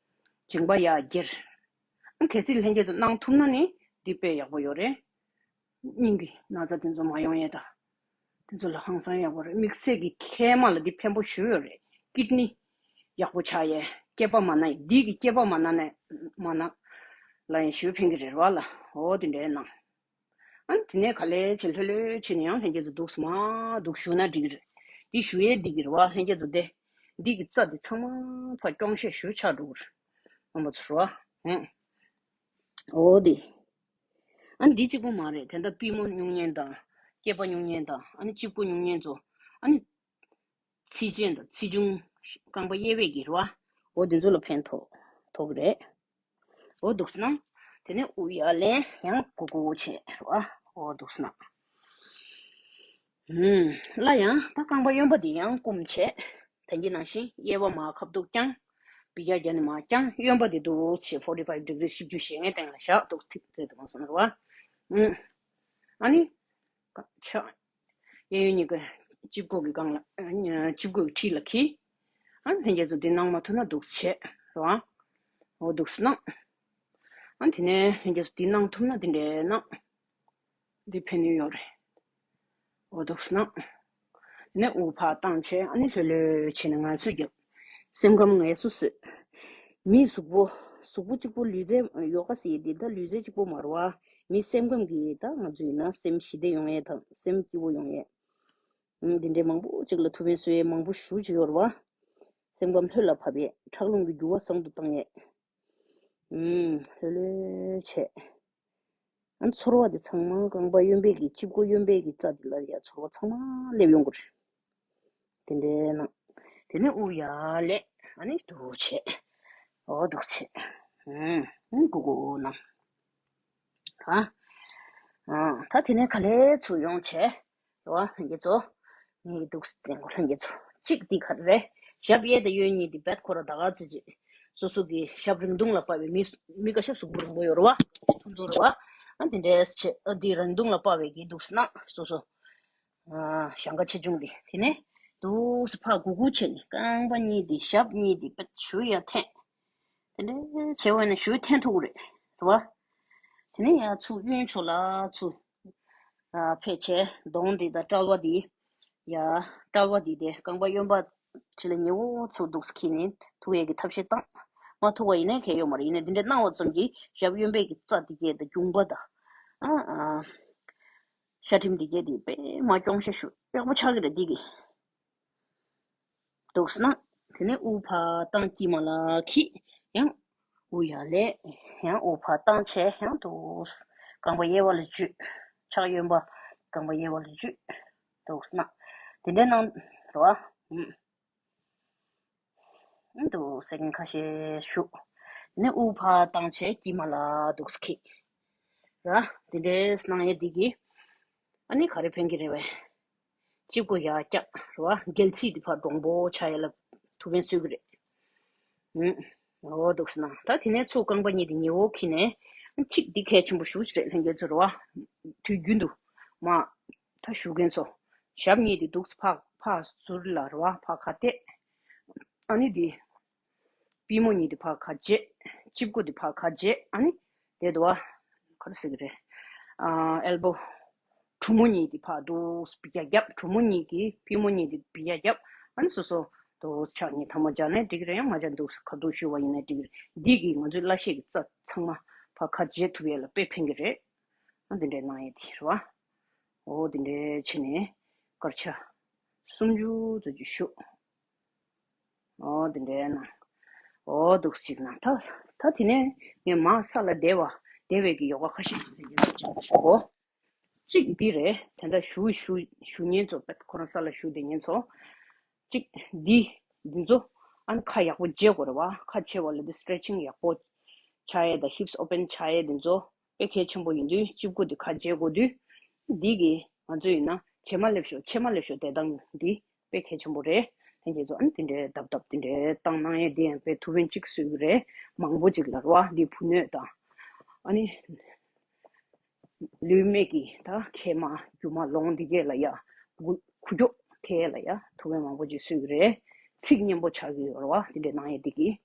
མཇིང་པ་ཡར་སྒྱེར། ཨ་གལ་སྲིད་ལྷན་རྒྱས་ཚོ་གནང་ཐུབ་ན་ནི་འདི་དཔེ་ཡག་པོ་ཡོད་རེད། སྙིང་གི་ན་ཚ་དེ་ཚོ་མ་ཡོང་ཡས་དང་། དེ་ཚོ་ལ་ཧང་སང་ཡག་པོ་རེད། དམིགས་བསལ་གྱི་མཁལ་མ་ལ་འདི་ཕན་པོ་ཞེ་པོ་ཡོད་རེད། ཀིཌ་ནི་ཡག་པོ་ཆགས་ཡས། སྐེད་པ་མ་ན་ཡས། འདི་གི་སྐེད་པ་མ་ན་ནས་མ་ན་ལ་ཡང་ཞེ་པོ་ཕན་གྱི་རེད་བ་ལ། འོ་དེ་འདྲའི་ནང་། ཨ་ནི་དེ་ནས་ག་ལེ་བྱས་ལྷོད་ལྷོད་བྱས་ནས་ཡང་ལྷན་རྒྱས་ཚོ་འདུག་སེ་མར་འདུག་བཞུགས་ན་འགྲིག་གི་རེད། འདི་བཞུགས་ཡས་འགྲིག་གི་རེད་བ། ལྷན་རྒྱས་ཚོ་དེ། འདི་གི་རྩ་འདི་ཚང་མ་ཕར་རྐྱོང་ཤས་ཞེ་པོ་ཆགས་འགྲོ་གི་རེད། རྣམ་པ་ཚོ་རེད་བ། ཧུང་། འོ་དེ། ཨ་ནི་འདི་གཅིག་པོ་མ་རེད། དེ་འདྲ་པུས་མོ་སྨྱུང་གཉེན་དང་། སྐེད་པ་སྨྱུང་གཉེན་དང་། ཨ་ནི་དཔྱི་མགོ་སྨྱུང་གཉེན་ཚོ། ཨ་ནི་ཚིགས་ཆེན་དང་ཚིགས་ཆུང་། རྐང་པ་གཡས་པའི་གི་རེད་བ། འོ་དེ་ཚོ་ལ་ཕན་ཐོགས་ཐོགས་གི་རེད། འོ་འདུག་སེ་གནང་། དེ་ནས་དབུགས་ཡར་ལེན། ཡང་གུག་གུག་བྱས་རེད་བ། འོ་འདུག་སེ་གནང་། ཧུམ། སླར་ཡང་ད་རྐང་པ་གཡོན་པ་དེ་ཡང་བསྐུམ་བྱས། ད་གིན་ནང་བཞིན་གཡས་པ་མར་ཁ་བསྡུ་བརྐྱངས། ཕྱི་རྒྱབ་རྒྱབ་ནས་མར་བརྐྱངས། གཡོན་པ་དེ་འདུག་སེ་forty five degree བཞི་བཅུ་ཞེ་ལྔའི་སྟེང་ལ་བཞག་འདུག་སེ་ཐིག་ཚད་དུ་མར་སོང་རེད་བ། ཨུམ། ཨ་ནི། ཕྱག་གཡས་གཡོན་གཉིས་ཀ་དཔྱི་མགོ་གི་སྒང་ལ། ཨ་ནི་དཔྱི་མགོ་གི་འཁྲིས་ལ་འཁྱེར། ཨ་ནི་ལྷན་རྒྱས་ཚོ་འདི་གནང་མ་ཐུབ་ན་འདུག་སེ་བྱས་རེད་བ། འོ་འདུག་སེ་གནང་། ཨ་ནི་དེ་ནས་ལྷན་རྒྱས་ཚོ་འདི་གནང་ཐུབ་ན་འདི་འདྲས་གནང་། འདི་ཕན་ནུས་ཡོད་རེད། འོ་འདུག་སེ་གནང་། དེ་ནས་དབུགས་ཕར་བཏང་བྱས། ཨ་ནི་ལྷོད་ལྷོད་བྱས་ནས་ངལ་གསོ་རྒྱབ། སེམས་ཁམས་ངལ་གསོ་བཟོས། མིའི་གཟུགས་པོ། གཟུགས་པོ་གཅིག་པོ་ལུས་རྩལ་ཡོ་ག་ཟེར་ཡས་འདི་ད་ལུས་རྩལ་གཅིག་པོ་མ་རེད་བ། མི་སེམས་ཁམས་ཀྱི་ད་ང་ཚོ་ཡིན་ན་སེམས་ཞི་བདེ་ཡོང་ཡས་དང་སེམས་སྐྱིད་པོ་ཡོང་ཡས། ཨུམ། འདི་འདྲའི་མང་པོ་ཅིག་ལ་ཐུགས་ཕན་གསོས་ཡས་མང་པོ་ཞེ་པོ་ཅིག་ཡོད་རེད་བ། སེམས་ཁམས་ལྷོད་ལ་བབས་ཡས། ཁྲག་རླུང་གི་རྒྱུ་བ་བཟང་དུ་བཏང་ཡས། ཨུམ། ལྷོད་ལྷོད་བྱས། ཨ་ནི་ཚོར་བ་དེ་ཚང་མ་རྐང་པ་གཡོན་པའི་གི་དཔྱི་མགོ་གཡོན་པའི་གི་རྩ་དེ་ལ་ཡ་ཚོར་བ་ཚང་མ་སླེབས་ཡོང་གི་རེད། དེ་འདྲའི་ནང་། དེ་ནས་དབུགས་ཡར་ལེན། ཨ་ནི་འདུག་བྱས། འོ་འདུག་བྱས། ཨུམ། ཨུམ། གུག་གུག་གནང་། ཨ། ཨ། ད་དེ་ནས་ག་ལེ་ཚུར་ཡོང་བྱས། རེད་བ། ལྷན་རྒྱས་ཚོ། ངས་འདུག་སེ་བསྟན་གོ། ལྷན་རྒྱས་ཚོ། གཅིག་འདི་ག་རེ་རེད། ཞབས་གཡས་དང་གཡོན་གཉིས་འདི་རྦད་ཁོ་རང་ད་ག་ཚོད་ཅིག་སོ་སོ་གི་ཞབས་རིང་ཐུང་ལ་དཔའ་བའི་མི། མི་ཁ་ཤས་གཟུགས་པོ་རིང་པོ་ཡོད་རེད་བ། ཐུང་ཐུང་རེད་བ། ཨ་འདི་འདྲས་བྱས། ཨ་འདི་རིང་ཐུང་ལ་དཔའ་བའི་གི་འདུག་སེ་གནང་། སོ་སོ། ཨ་ཞང་ཁ་ཆེ་ཆུང་འདི། དེ་ནས་འདུག་སེ་ཕར་གུག་གུག་བྱས་ནས་རྐང་པ་གཉིས་འདི་ཞབས་གཉིས་འདི་རྦད་ཞུ་ཡ་འཐེན། དེ་འདྲས་བྱས་པ་ཡིན་ན་ཞུ་འཐེན་ཐུབ་ཀྱི་རེད། རེད་བ། དེ་ནས་ཡར་ཚུར་གཡོན་ཕྱོགས་ལ་ཚུར། ཨ་ཕེབས་བྱས་གདོང་འདི་དང་དཔྲལ་བ་འདི། ཡ། དཔྲལ་བ་འདི་དེ་རྐང་པ་གཡོན་པ་ཕྱི་ལ་ཉེ་བོ་ཚུར་འདུག་སེ་འཁྱེར་ནས་ཐུག་ཡས་ཀྱི་ཐབས་ཤེས་བཏང་། མ་ཐུག་པ་ཡིན་ན་གལ་ཡོད་མ་རེད། ཡིན་ནའི་འདི་འདྲ་གནང་བ་ཙམ་གྱིས་ཞབས་གཡོན་པའི་གི་རྩ་འདི་གས་དང་རྒྱུངས་པ་དང་། ཨ་ཨ། ཤ་ཁྲིམས་འདི་གས་དེ་དཔེ་མ་སྐྱོང་ཤ་ཞུ་ཡག་པོ་ཆགས་ཀྱི་རེད་འདི་གིས། འདུག་སེ་གནང་། དེ་ནས་དབུགས་ཕར་བཏང་། དཀྱིལ་མ་ལ་འཁྱེར། ཡང་དབུགས་ཡར་ལེན། ཡང་དབུགས་ཕར་བཏང་བྱས་ཡང་འདུག་སེ་རྐང་པ་གཡས་པ་ལ་འཇུས། ཕྱག་གཡོན་པ་རྐང་པ་གཡས་པ་ལ་འཇུས། འདུག་སེ་གནང་། དེ་འདྲའི་གནང་རོ། ཨུམ། འདུག་སེ་ཁ་ཤས་བཞུགས། དེ་ནས་དབུགས་ཕར་བཏང་བྱས་དཀྱིལ་མ་ལ་འདུག་སེ་འཁྱེར། ར། དེ་འདྲའི་གནང་ཡས་འདི་གིས་ཨ་ནི་ག་རེ་ཕན་གྱི་རེད་པས། དཔྱི་མགོ་ཡར་བཀྱག་རེད་བ། རྒལ་ཚིགས་འདི་ཕར་འདྲོང་པོ་ཆགས་ཡས་ལ་ཐུགས་ཕན་གསོས་ཀྱི་རེད། ཨུམ། འོ་འདུག་སེ་གནང་། ད་དེ་ནས་ཚུར་རྐང་པ་གཉིས་དེ་ཉེ་བོ་འཁྱེར་ནས། གཅིག་འདི་གལ་ཆེན་པོ་ཞེ་པོ་ཅིག་རེད། ལྷན་རྒྱས་ཚོ་རེད་བ། དུས་རྒྱུན་དུ་མར་ད་ཞུ་མཁན་ཚོ། ཞབས་གཉིས་དེ་འདུག་སེ་ཕར་ཕར་ཟུར་ལ་རེད་བ། ཕར་ཁ་གཏད། ཨ་ནི་འདི། པུས་མོ་གཉིས་དེ་ཕར་ཁ་འབྱེད། དཔྱི་མགོ་དེ་ཕར་ཁ་འབྱེད། ཨ་ནི་དེ་འདུག་བ། ག་རེ་ཟེར་གྱི་རེད། ཨ་ཨེལ་བོ། གྲུ་མོ་གཉིས་དེ་ཕར་འདུག་སེ་བི་ཡ་རྒྱབ། གྲུ་མོ་གཉིས་ཀྱི་པུས་མོ་གཉིས་དེ་བི་ཡ་རྒྱབ། ཨ་ནི་སོ་སོ་འདུག་སེ་ཕྱག་གཉིས་ཐལ་མོ་སྦྱར་ནས་འགྲིག་གི་རེད། ཡང་མ་སྦྱར་འདུག་སེ་ཁ་ཐུག་བཞུགས་པ་ཡིན་ན་འགྲིག་གི་རེད། འདི་གིས་ང་ཚོའི་བརླ་ཤེས་ཀྱི་རྩ་ཚང་མ་ཕར་ཁ་འབྱེད་ཐུབ་ཡས་ལ་དཔེ་ཕན་གྱི་རེད། ཨ་འདི་འདྲའི་གནང་ཡས་དེ་རེད་བ། འོ་འདི་འདྲའི་བྱས་ནས་སྐར་ཆ་སུམ་ཅུ་ཙམ་ཅིག་བཞུགས། འོ་དེ་འདྲའི་ནང་། འོ་འདུག་སེ་གནང་། ད་ད་དེ་ནས་ངས་མར་ས་ལ་བསྡད་པ་བསྡད་པའི་གི་ཡོ་ག་ཁ་ཤས་ཅིག་ལ་ཡིན་ཟེར་ཆགས་པ་ཞུ་གོ། གཅིག་འདི་རེད། དེ་འདྲ་བཞུགས་བཞུགས་བཞུགས་མཁན་ཚོ་དཔེ་ཁོ་རང་ས་ལ་བཞུགས་བསྡད་མཁན་ཚོ། གཅིག་འདི་འདི་ཚོ་ཨ་ནི་ཁ་ཡག་པོ་འབྱེད་དགོས་རེད་བ། ཁ་འབྱེད་པ་ལ་འདི་སི་ཊེ་ཆིང་ཡག་པོ་ཆགས་ཡས་དང་ཧིབ་སི་ཨོ་པན་ཆགས་ཡས་འདི་ཚོ་དཔེ་གལ་ཆེན་པོ་ཡིན་དུས་གཅིག་པོ་འདི་ཁ་འབྱེད་དགོས་དུས། འདི་གིས་ང་ཚོ་ཡིན་ན་བྱེ་མ་སླེབས་ཤོག་བྱེ་མ་སླེབས་ཤོག་བསྡད་སྟངས་འདི་དཔེ་གལ་ཆེན་པོ་རེད། ལྷན་རྒྱས་ཚོ་ཨ་ནི་དེ་འདྲའི་ལྡབ་ལྡབ་དེ་འདྲའི་བཏང་གནང་ཡས་འདི་ཡང་དཔེ་ཐུགས་ཕན་གཅིག་གསོས་ཀྱི་རེད། མང་པོ་ཅིག་ལ་རེད་བ། འདི་བུ་སྣོད་དང་ཨ་ནི་ལུས་སྨད་ཀྱི་ད་མཁལ་མ་རྒྱུ་མ་ལོང་འདི་གས་ལ་ཡ། ཁུ་ཁུ་ཁྱོག་ཐེ་ལ་ཡ་ཐུགས་ཕན་མང་པོ་ཅིག་གསོས་ཀྱི་རེད། ཚིགས་མཉེན་པོ་ཆགས་ཀྱི་ཡོད་རེད་བ། དེ་འདྲའི་གནང་ཡས་འདི་གིས།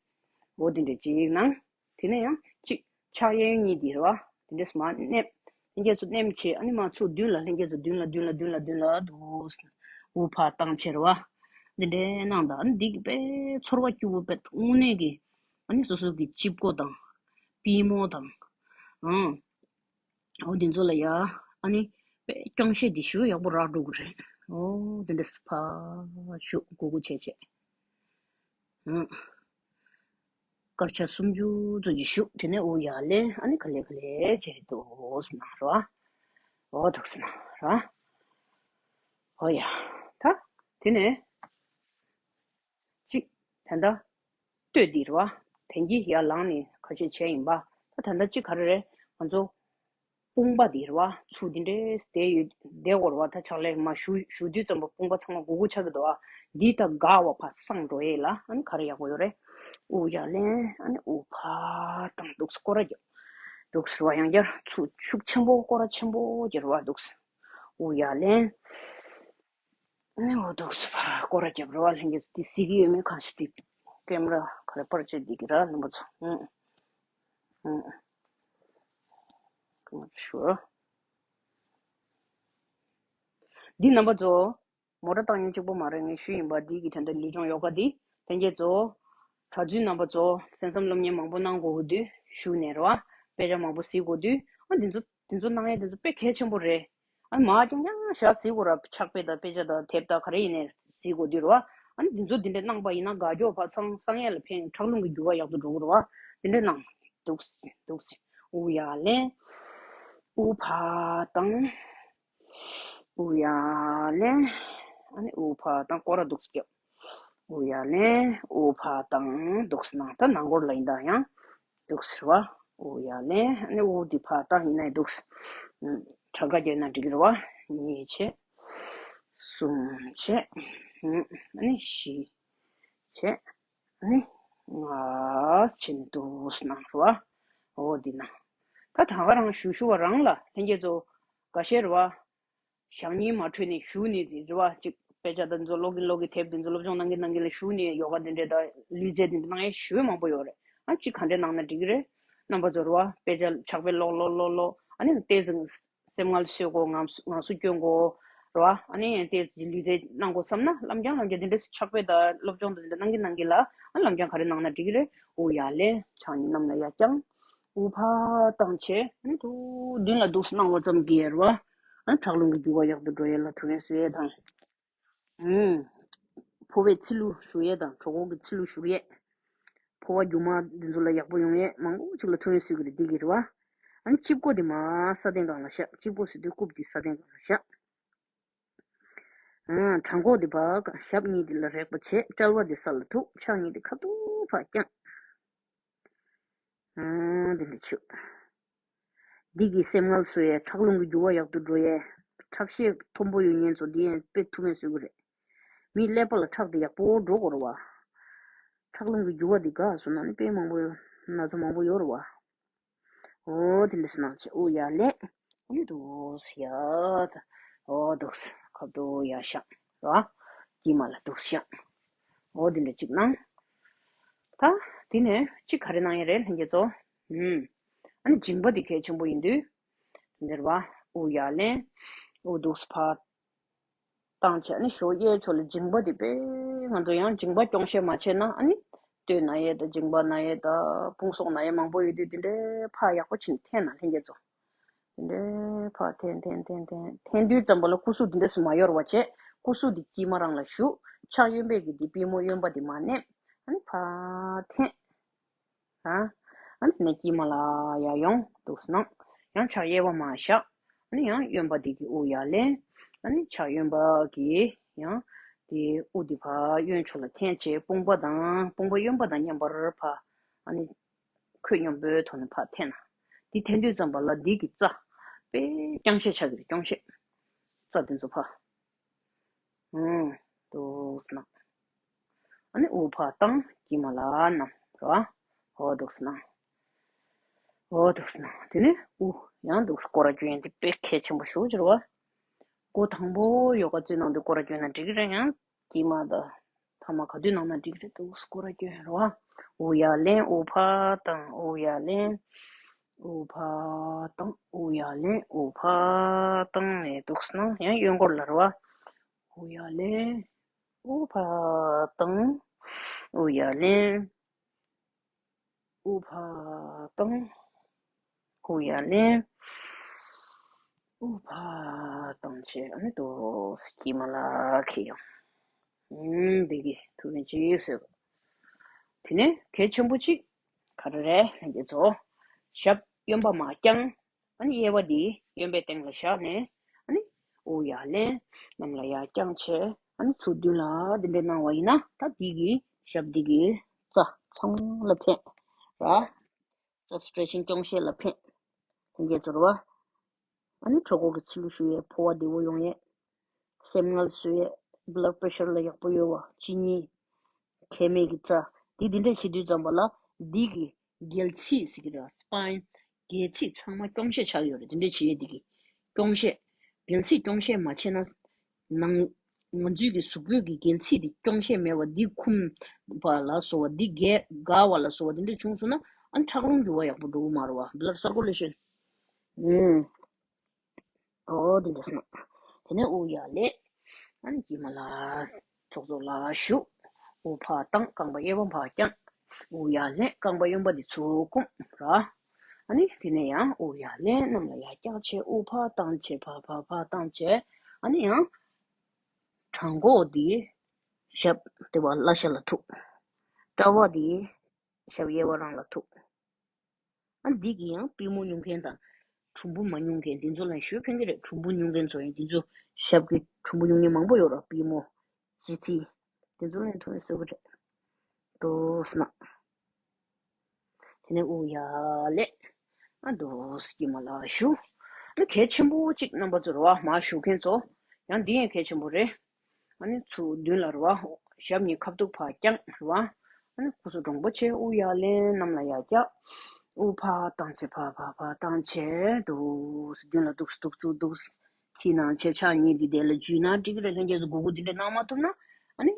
འོ་དེ་འདྲའི་ཅིག་གནང་། དེ་ནས་ཡང་གཅིག་ཕྱག་གཡས་གཡོན་གཉིས་འདི་རེད་བ། དེ་འདྲས་མར་མནན། ལྷན་རྒྱས་ཚོ་མནན་བྱས་ཨ་ནི་མར་ཚུར་མདུན་ལ། ལྷན་རྒྱས་ཚོ་མདུན་ལ་མདུན་ལ་མདུན་ལ་མདུན་ལ་འདུག་སེ་དབུ་ཕར་བཏང་བྱས་རེད་བ། འདི་འདྲའི་གནང་དང་། ཨ་ནི་འདི་གི་དཔེ་ཚོར་བ་སྐྱིད་པོ། དཔེ་དངོས་གནས་ཀྱི་ཨ་ནི་སོ་སོ་གི་དཔྱི་མགོ་དང་པུས་མོ་དང་། ཨང་། འོ་འདི་ཚོ་ལ་ཡ་ཨ་ནི་དཔེ་སྐྱོན་ཤས་འདི་ཞུ་ཡག་པོ་རག་འགྲོ་གི་རེད། འོ་འདི་འདྲས་ཕར་ཞུ་གུ་གུ་བྱས་བྱས། ཨང་། སྐར་ཆ་སུམ་ཅུ་ཙམ་ཅིག་བཞུགས། དེ་ནས་དབུགས་ཡར་ལེན། ཨ་ནི་ག་ལེ་ག་ལེ་བྱས་འདུག་སེ་གནང་རོགས། འོ་འདུག་སེ་གནང་རོགས། འོ་ཡ། ད་དེ་ནས་གཅིག་ད་ལྟ་སྟོད་འདི་རེད་བ། དེང་གི་ཡར་ལངས་ནས་ཁ་ཤས་བྱས་ཡིན་པ། ད་ད་ལྟ་གཅིག་ག་རེ་རེད། ང་ཚོ་དཔུང་པ་འདི་རེད་བ། ཚུར་འདི་འདྲས་བསྡད་ཡོད་བསྡད་དགོས་རེད་བ། ད་ཕྱག་ལས་མར་ཞུ་ཞུ་དུས་ཙམ་པ་དཔུང་པ་ཚང་མ་སྒུར་སྒུར་ཆགས་ཀྱི་འདུག་ཨ། འདི་ད་འགག་པ་ཕར་སངས་འགྲོ་ཡས་ལ་ཨ་ནི་ག་རེ་ཡག་པོ་ཡོད་རེད། དབུགས་ཡར་ལེན། ཨ་ནི་དབུགས་ཕར་བཏང་འདུག་སེ་སྐོར་ར་རྒྱབ་འདུག་སེ་རེད་བ། ཡང་བསྐྱར་ཚུར་ཤུགས་ཆེན་པོ་སྐོར་ར་ཆེན་པོ་རྒྱབ་རེད་བ། འདུག་སེ་དབུགས་ཡར་ལེན། ཨ་ནི་འོ་འདུག་སེ་ཕར་སྐོར་ར་རྒྱབ་རེད་བ། ལྷན་རྒྱས་ཚོ་འདི་གཟིགས་ཀྱི་ཡོད་མེད་གང་ཤེས། འདི་ཀེམ་ར་ག་རེ་པར་ཆས་འདི་གི་ར་རྣམ་པ་ཚོ། ཨུ་ཨུ་ཨུ་ཨུ། གང་ཞུ། འདི་རྣམ་པ་ཚོ་མོ་ཊ་བཏང་མཁན་གཅིག་པོ་མ་རེད། ངས་ཞུས་ཡིན་པ། འདི་གི་དེ་འདྲ་ལུས་སྦྱོང་ཡོ་ག་འདི་ལྷན་རྒྱས་ཚོ། གྲྭ་བཙུན་རྣམ་པ་ཚོ་གསན་བསམ་སློབ་གཉེར་མང་པོ་གནང་དགོས་ཀྱི་དུས་ཞུ་ནས་རེད་བ། དཔེ་ཆ་མང་པོ་གཟིགས་དགོས་དུས། ཨ་འདི་ཚོ་འདི་ཚོ་གནང་ཡས་འདི་ཚོ་དཔེ་གལ་ཆེན་པོ་རེད། ཨ་མར་རྐྱང་རྐྱང་བཞག་གཟིགས་དགོས་ར། ཕྱག་དཔེ་དང་དཔེ་ཆ་དང་དེབ་དང་ག་རེ་ཡིན་ནའི་གཟིགས་དགོས་དུས་རེད་བ། ཨ་ནི་འདི་ཚོ་འདི་འདྲས་གནང་པ་ཡིན་ན་དགའ་སྐྱོ་བ་སངས་སངས་ཡས་ལ་ཕན། ཁྲག་རླུང་གི་རྒྱུ་བ་ཡག་ཏུ་འགྲོ་གི་རེད་བ། འདི་འདྲས་གནང་། འདུག་སེ་འདུག་སེ་དབུགས་ཡར་ལེན། དབུགས་ཕར་བཏང་། དབུགས་ཡར་ལེན། ཨ་ནི་དབུགས་ཕར་བཏང་། སྐོར་ར་འདུག་སེ་རྒྱབ། དབུགས་ཡར་ལེན། དབུགས་ཕར་བཏང་། འདུག་སེ་གནང་། ད་ནང་སྐོར་ལ་ཡིན་ད་ཡང་། འདུག་སེ་རེད་བ། དབུགས་ཡར་ལེན། ཨ་ནི་དབུགས་འདི་ཕར་བཏང་། ཡིན་ནའི་འདུག་སེ་གྲངས་ཀ་བརྒྱབ་ན་འགྲིག་གི་རེད་བ། གཉིས་བྱས། གསུམ་བྱས། ཨ་ནི་བཞི་བྱས། ཨ་ནི་ལྔ་བྱས་ནས་འདུག་སེ་གནང་རེད་བ། འོ་འདི་གནང་། ད་ད་ག་རང་ཞུ་ཞུ་བ་རང་ལ་ལྷན་རྒྱས་ཚོ་འགའ་ཤས་རེད་བ། ཞག་གཉིས་མ་འཕྲོད་ནས་བཞུགས་ནས་དེ་རེད་བ། ཅིག་དཔེ་ཆ་དེ་ཚོ་ཀློག་གིན་ཀློག་གིན། དེབ་དེ་ཚོ་སློབ་སྦྱོང་གནང་གིན་གནང་གིན་ལ་བཞུགས་ནས་ཡོ་ག་དེ་འདྲས་དང་ལུས་རྩལ་དེ་འདྲས་གནང་ཡས་ཞེ་པོ་མང་པོ་ཡོད་རེད། ཨ་ཅིག་ག་འདྲས་གནང་ན་འགྲིག་གི་རེད། རྣམ་པ་ཚོ་རེད་བ། དཔེ་ཆ་ཕྱག་དཔེ་ཀློག་ཀློག་ཀློག་ཀློག་ཨ་ནི་ཏོག་ཙམ་སེམས་ངལ་གསོ་དགོས། ངལ་ངལ་གསོ་སྐྱོན་དགོས་རེད་བ། ཨ་ནི་ཏོག་ཙམ་ལུས་རྩལ་གནང་དགོས་བསམ་ན་ལམ་རྐྱང་ལམ་རྐྱང་དེ་འདྲས་ཕྱག་དཔེ་དང་སློབ་སྦྱོང་དང་དེ་འདྲས་གནང་གིན་གནང་གིན་ལ། ཨ་ལམ་རྐྱང་ག་རེ་གནང་ན་འགྲིག་གི་རེད། དབུགས་ཡར་ལེན། ཕྱག་གཉིས་གནམ་ལ་ཡར་བརྐྱང་། དབུགས་ཕར་བཏང་བྱས། ཨ་ནི་ཐུག་མདུན་ལ་འདུག་སེ་གནང་བ་ཙམ་གྱིས་རེད་བ། ཨ་ཁྲག་རླུང་གི་རྒྱུ་བ་ཡག་ཏུ་འགྲོ་ཡས་ལ་ཐུགས་ཕན་གསོས་ཡས་དང་། ཨུམ། ཕོ་བའི་ཚིལ་ལུ་བཞུར་ཡས་དང་གྲོད་ཁོག་གི་ཚིལ་ལུ་བཞུར་ཡས། ཕོ་བ་རྒྱུ་མ་འདི་ཚོ་ལ་ཡག་པོ་ཡོང་ཡས་མང་པོ་ཅིག་ལ་ཐུགས་ཕན་གསོས་ཀྱི་རེད། འདི་གི་རེད་བ། ཨ་ནི་དཔྱི་མགོ་འདི་མར་ས་སྟེང་སྒང་ལ་བཞག་དཔྱི་མགོ་ཟེར་དུས་རྐུབ་འདི་ས་སྟེང་སྒང་ལ་བཞག་ཨང་། བྲང་ཁོག་འདི་ཕར་ཞབས་གཉིས་འདི་ལ་རེག་པ་བྱས། དཔྲལ་བ་འདི་ས་ལ་ཐུག་ཕྱག་གཉིས་འདི་ཁ་ཐུག་ཕར་བརྐྱངས། ཨང་། འདི་འདྲ་བྱུག་འདི་གིས་སེམས་ངལ་གསོ་ཡས། ཁྲག་རླུང་གི་རྒྱུ་བ་ཡག་ཏུ་འགྲོ་ཡས། ཁྲག་ཤེད་མཐོན་པོ་ཡོད་མཁན་ཚོ་འདི་ཡང་དཔེ་ཐུགས་ཕན་གསོས་ཀྱི་རེད། མིའི་ཀླད་པ་ལ་ཁྲག་འདི་ཡག་པོ་འགྲོ་དགོས་རེད་བ། ཁྲག་རླུང་གི་རྒྱུ་བ་འདི་འགགས་སོང་ན་ནི་དཔེ་མང་པོ་ཡོད། ན་ཚ་མང་པོ་ཡོད་རེད་བ། འོ་དེ་འདྲ་སེ་གནང་བྱས། དབུགས་ཡར་ལེན། ཨ་ནི་འདུག་སེ་ཡར་ད། འོ་འདུག་སེ་ཁ་ཐུག་ཡར་བཞག་ར། དཀྱིལ་མ་ལ་འདུག་སེ་བཞག་འོ་དེ་འདྲ་གཅིག་གནང་། ད་དེ་ནས་གཅིག་ག་རེ་གནང་ཡས་རེད་ལྷན་རྒྱས་ཚོ། ཨུམ། ཨ་ནི་མཇིང་པ་དེ་གལ་ཆེན་པོ་ཡིན་དུས། འདིར་བ། དབུགས་ཡར་ལེན། འོ་འདུག་སེ་ཕར་བཏང་བྱས། ཨ་ནི་ཞོ་གཡས་ཕྱོགས་ལ་མཇིང་པ་དེ་དཔེ་ང་ཚོ་ཡང་མཇིང་པ་སྐྱོང་ཤེས་མ་བྱས་ན། ཨ་ནི་སྟོད་ན་ཡས་དང་མཇིང་པ་ན་ཡས་དང་དཔུང་སོགས་ན་ཡས་མང་པོ་ཡོད་དུས། དེ་འདྲའི་ཕར་ཡག་པོ་བྱས་ནས་འཐེན་ན། ལྷན་རྒྱས་ཚོ། དེ་འདྲའི་ཕར་འཐེན་འཐེན་འཐེན་འཐེན། འཐེན་དུས་ཙམ་པ་ལ་སྐུ་གཟུགས་དེ་འདྲས་སུ་མ་གཡོར་བ་བྱས། སྐུ་གཟུགས་དེ་དཀྱིལ་མ་རང་ལ་བཞུགས། ཕྱག་གཡོན་པས་ཀྱི་དེ་པུས་མོ་གཡོན་པ་དེ་མར་མནན། ཨ་ནི་ཕར་འཐེན། ཨ་ནི་དེ་ནས་དཀྱིལ་མ་ལ་ཡར་ཡོང་འདུག་སེ་གནང་། ཡང་ཕྱག་གཡས་པ་མར་བཞག། ཨ་ནི་ཡང་གཡོན་པ་འདི་གི་དབུགས་ཡར་ལེན། ཨ་ནི་ཕྱག་གཡོན་པ་གི་ཡང་དེ་དབུགས་འདི་ཕར་གཡོན་ཕྱོགས་ལ་འཐེན་བྱས། དཔུང་པ་དང་དཔུང་པ་གཡོན་པ་དང་མཉམ་པར་ཕར། ཨ་ནི་ཁོད་སྙོམས་པོའི་ཐོག་ནས་ཕར་འཐེན་ན། འདི་འཐེན་དུས་ཙམ་པ་ལ་འདི་གི་རྩ་དཔེ་རྐྱང་ཤད་ཆགས་ཀྱི་རེད། རྐྱང་ཤད། རྩ་དེ་ཚོ་ཕར། ཨུམ། འདུག་སེ་གནང་། ཨ་ནི་དབུགས་ཕར་བཏང་། དཀྱིལ་མ་ལ་བསྣམས་རོ། འོ་འདུག་སེ་གནང་། འོ་འདུག་སེ་གནང་། དེ་ནས་དབུགས་ཡང་འདུག་སེ་སྐོར་ར་བསྐྱོན་ཡས་དེ་དཔེ་གལ་ཆེན་པོ་ཞེ་པོ་ཅིག་རེད་པ། སྒོ་དང་པོ་ཡོ་ག་རྩེ་གནང་དུས་སྐོར་ར་བསྐྱོན་ན་འགྲིག་གི་རེད། ཡང་དཀྱིལ་མ་དང་ཐ་མ་ག་དུས་གནང་ན་འགྲིག་གི་རེད། འདུག་སེ་སྐོར་ར་བསྐྱོན་རོ། དབུགས་ཡར་ལེན། དབུགས་ཕར་བཏང་། དབུགས་ཡར་ལེན། དབུགས་ཕར་བཏང་། དབུགས་ཡར་ལེན། དབུགས་ཕར་བཏང་ནས་འདུག་སེ་གནང་། ཡང་གཡོན་སྐོར་ལ་རེད་པ། དབུགས་ཡར་ལེན། དབུགས་ཕར་བཏང་། དབུགས་ཡར་ལེན། དབུགས་ཕར་བཏང་། དབུགས་ཡར་ལེན། དབུགས་ཕར་བཏང་བྱས། ཨ་ནི་འདུག་སེ་དཀྱིལ་མ་ལ་འཁྱེར་ཡོང་། ཨུམ། འདི་གི་ཐུགས་ཕན་ཅིག་གསོས། དེ་ནས་གལ་ཆེན་པོ་གཅིག་ག་རེ་རེད། ལྷན་རྒྱས་ཚོ། ཞབས་གཡོན་པ་མར་བརྐྱང་། ཨ་ནི་གཡས་པ་འདི་གཡོན་པའི་སྟེང་ལ་བཞག་ནས། ཨ་ནི་དབུགས་ཡར་ལེན། གནམ་ལ་ཡར་བརྐྱངས་བྱས། ཨ་ནི་ཚུར་མདུན་ལ་འདི་འདྲས་གནང་བ་ཡིན་ན། ད་འདི་གི་ཞབས་འདི་གི་རྩ་ཚང་ལ་འཕེན་ར། རྩ་སི་ཊེ་ཆིང་། རྐྱོང་ཤད་ལ་འཕེན། ལྷན་རྒྱས་ཚོ་རེད་པ། ཨ་ནི་གྲོད་ཁོག་གི་ཚིལ་ལུ་བཞུ་ཡས། ཕོ་བ་བདེ་པོ་ཡོང་ཡས། སེམས་ངལ་གསོ་ཡས། བྷི་ལཌ་པེ་ཤར་ལ་ཡག་པོ་ཡོད་པ། གཅིན་སྙི། མཁལ་མའི་གི་རྩ། འདི་འདི་འདྲས་བྱེད་དུས་ཙམ་པ་ལ་འདི་གི་སྒལ་ཚིགས་ཟེར་གི་རེད། སི་པའིན། སྒལ་ཚིགས་ཚང་མ་རྐྱོང་ཤད་ཆགས་ཡོད་རེད། འདི་འདྲས་བྱེད་ཡས་འདི་གི་རྐྱོང་ཤད། སྒལ་ཚིགས་རྐྱོང་ཤད་མ་བྱས་ན། ནང་། ང་ཚོའི་གི་གཟུགས་པོའི་གི་སྒལ་ཚིགས་འདི་རྐྱོང་ཤད་མེད་པ། འདི་འཁུམས་པ་ལ་སོགས་པ། འདི་འགས་འགག་པ་ལ་སོགས་པ་འདི་འདྲས་བྱུང་སོང་ན། ཨ་ནི་ཁྲག་རླུང་རྒྱུ་བ་ཡག་པོ་འགྲོ་གི་མ་རེད་པ། བྷི་ལཌ་སར་ཀུ་ལེ་ཤན། ཨུམ། འོ་དེ་འདྲས་སོང་། དེ་ནས་དབུགས་ཡར་ལེན། ཨ་ནི་དཀྱིལ་མ་ལ་ཚོགས་རྫོགས་ལ་བཞུགས། དབུགས་ཕར་བཏང་། རྐང་པ་གཡས་པ་ཕར་བརྐྱངས། དབུགས་ཡར་ལེན། རྐང་པ་གཡོན་པ་འདི་ཚུར་བསྐུམ་ར། ཨ་ནི་དེ་ནས་ཡང་དབུགས་ཡར་ལེན། གནམ་ལ་ཡར་བརྐྱངས་བྱས། དབུགས་ཕར་བཏང་བྱས། ཕར་ཕར་ཕར་བཏང་བྱས། ཨ་ནི་ཡང་བྲང་ཁོག་འདི་ཞབས་དེ་བ་བརླ་ཤ་ལ་ཐུག། དཔྲལ་བ་འདི་ཞབས་གཡས་པ་རང་ལ་ཐུག། ཨ། འདི་གི་ཡང་པུས་མོ་ཉུང་མཁན་དང་གྲུམ་བུ་མ་ཉུང་མཁན་འདི་ཚོ་ལ་ཞུ་ཕན་གི་རེད། གྲུམ་བུ་ཉུང་མཁན་ཚོ་ཡིན། འདི་ཚོ་ཞབས་ཀྱི་གྲུམ་བུ་ཉུང་མཁན་མང་པོ་ཡོད་ར། པུས་མོ། ལྗིད་ཚད། འདི་ཚོ་ལ་ཡང་ཐུག་ནས་གསོ་གི་རེད། འདུག་སེ་གནང་། དེ་ནས་དབུགས་ཡར་ལེན། ཨ། འདུག་སེ་དཀྱིལ་མ་ལ་བཞུགས། ཨ། གལ་ཆེན་པོ་གཅིག་རྣམ་པ་ཚོ་རེད་པ། མར་བཞུགས་མཁན་ཚོ། ཡང་འདི་ཡང་གལ་ཆེན་པོ་རེད། ཨ་ནི་ཚུར་མདུན་ལ་རེད་པ། ཞབས་གཉིས་ཁ་ཐུག་ཕར་བརྐྱངས་རེད་པ། ཨ་ནི་སྐུ་གཟུགས་འདྲོང་པོ་བྱས། དབུགས་ཡར་ལེན། གནམ་ལ་ཡར་བཀྱག། དབུགས་ཕར་བཏང་བྱས། ཕར་ཕར་ཕར་བཏང་བྱས། འདུག་སེ་མདུན་ལ་འདུག་སེ་འདུག་སེ་འདུག་སེ་འཁྱེར་གནང་བྱས། ཕྱག་གཉིས་འདི་དེ་ལ་འཇུས་ན་འགྲིག་གི་རེད། ལྷན་རྒྱས་ཚོ་གུག་གུག་འདི་འདྲས་གནང་མ་ཐུབ་ན། ཨ་ནི་